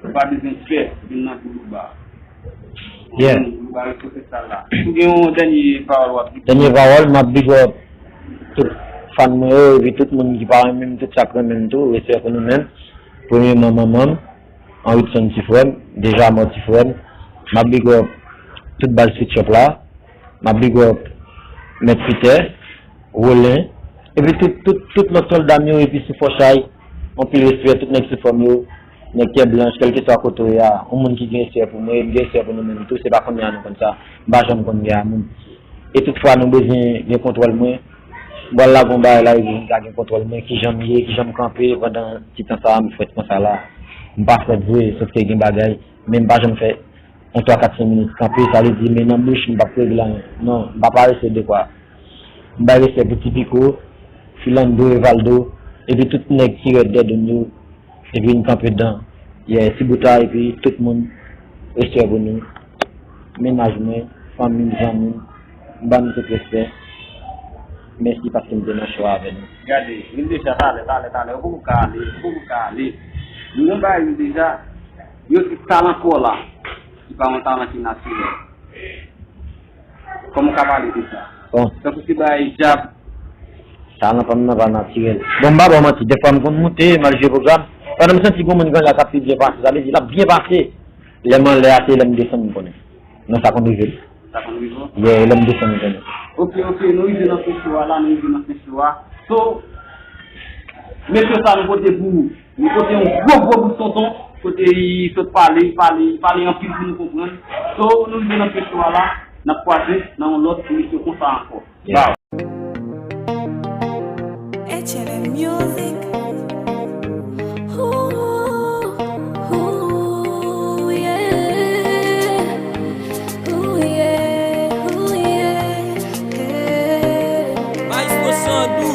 ou pa bezwen pè, vin nan Boulou Bar. Yeah. Boulou Bar isi se sa la. Si w gen yon dènye pawòl w ap di? Dènye pawòl, m ap big up tout fan mwen yo, epi tout moun ki pa renmen m, tout sa k renmen m tou, respè pou nou menm. Premyèman, manman m, Henritson ti frè m, deja mò ti frè m. M ap big up tout baz Sweet Shop la. M ap big up Mèt Pitè, Rolen, epi tout, tout, tout lòt sòlda m yo, epi sou Fòchay, anpil respè, tout nèg sou fòm yo, nèg kè blanch, kèlkeswa kote w ye a, yon moun ki gen respè pou mwen, m gen respè pou nou menm tou, se pa kounye a nou konn sa, m pa janm konn gen a moun. E tout fwa nou bezwen gen kontwòl mwen, m pral lage yon bagay la, epi m ka gen kontwòl mwen, kijan m ye, kijan m kanpe, pandan ti tan sa a, m frèt konsa la. M pa frèt vre, sòf ke gen bagay, men m pa janm fè yon twa, kat, senk minit kanpe, sa vle di, men nan bouch, m p ap regle anyen. Non, m pa parese dekwa. M bay respè pou Ti Piko, Filando, Evaldo, epi tout nèg ki rèd dèdou m yo, epi n kanpe dan. Yeah, Ti Bouta, epi tout moun, respè pou nou. Mennaj mwen, fanmi m, zanmi m, M ba nou tout respè. Mèsi paske m te nan show avè nou. Gade, vin deja talè, talè, talè. Ou poko ka ale, ou poko ka ale. Nou nan bagay yo deja. Yo di talan pa w la. Li pa yon talan ki natirèl. Kòman w ka pale de sa? Bon. Tankou se bagay djab. Talan pa m nan pa natirèl. Bon, m pa ba w manti. Dèfwa m konn moute, m al jwe pwogram. Pandan m santi gon moun ki anlè a k ap pi byen pase, sa vle di l ap byen pase. Lè m anlè a, se lè m desann m konnen. Non, sa konn rive. Sa konn rive? Yeah, lè m desann m konnen. Ok, ok, nou rive nan fen show a la, nou rive nan fen show a. So, mesye sa nou pote pou ou. Nou pote yon gwo, gwo bout tonton, kote li sot pale, li pale, li pale anpil pou nou konprann. So, nou rive nan fen show a la, n ap kwaze nan yon lòt emisyon konsa ankò. Yeah. Bow. H L M Music. Ooh, ooh, yeah. Ooh, yeah, ooh, yeah, yeah. Maestro Sandou.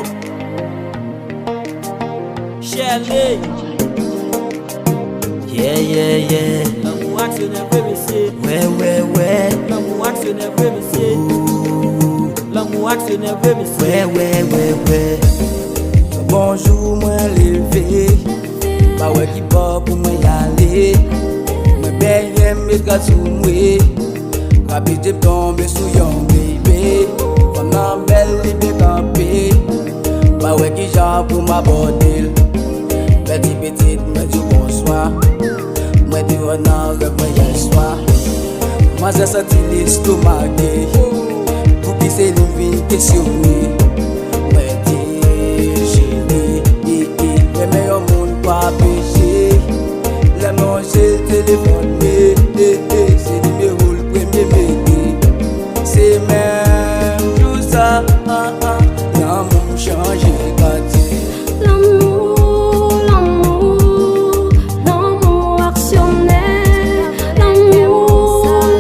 Shirley. Yeah, yeah, yeah. Lanmou aksyonè vre, mesye. Wè, wè, wè. Lanmou aksyonè vre, mesye. Ooh. Lanmou aksyonè vre, mesye. Wè, wè, wè, wè. Bonjou, mwen leve. Pa wè ki bò pou mwen ale. Mwen benyen, m met rad sou mwen. Rapide m tonbe sou yon baby. Fanm nan bèl, li byen kanpe. Pa wè kijan pou m abòde l. Bèl ti pitit, mwen di w bonswa. Mwen te wè nan rèv mwen yèswa. Manzè santi l estomake. Pouki se li m vin kesyone? Mwen dejene. Renmen yon moun pa peche. Lè m wè yon sèl telefòn, me, e, e, se nimewo l premye mete. Se menm jou sa, a, a, lanmou m chanje katye. Lanmou, lanmou, lanmou aksyonè. Lanmou,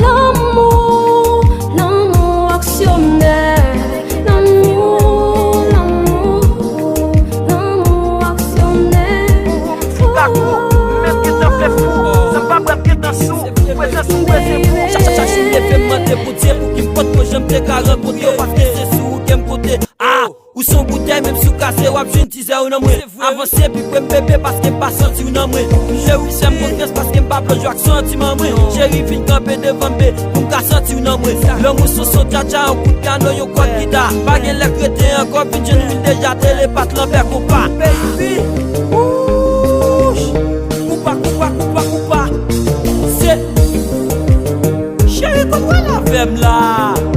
lanmou, lanmou aksyonè. Lanmou, lanmou, lanmou aksyonè. Fou kakou, m menm gentan fè fou. San m pa bwè m gentan sou. Prezans ou prezans pou. Chak, chak, chak jou m leve m mande Bondye pouki m potko janm te ka rankontre w, paske se sou ou ke m konte. Ah, ou se yon boutèy, menm si w kase, w ap jwenn tizè ou nan mwen. Avanse pi pre m bebe, paske m pa santi w nan mwen. M cheri, fè m konfyans, paske m pa vle jwe ak santiman mwen. Cheri, vin kanpe devan m, be, pou m ka santi w nan mwen. Lanmou se yon son djadja, yon kout pyano, yon kòd gita. Pa gen lè k rete ankò, vin jwenn m, vin deja telepat lanbè konpa. Baby, ouch, koupa, koupa, koupa, koupa. Se cheri, konprann avè m la.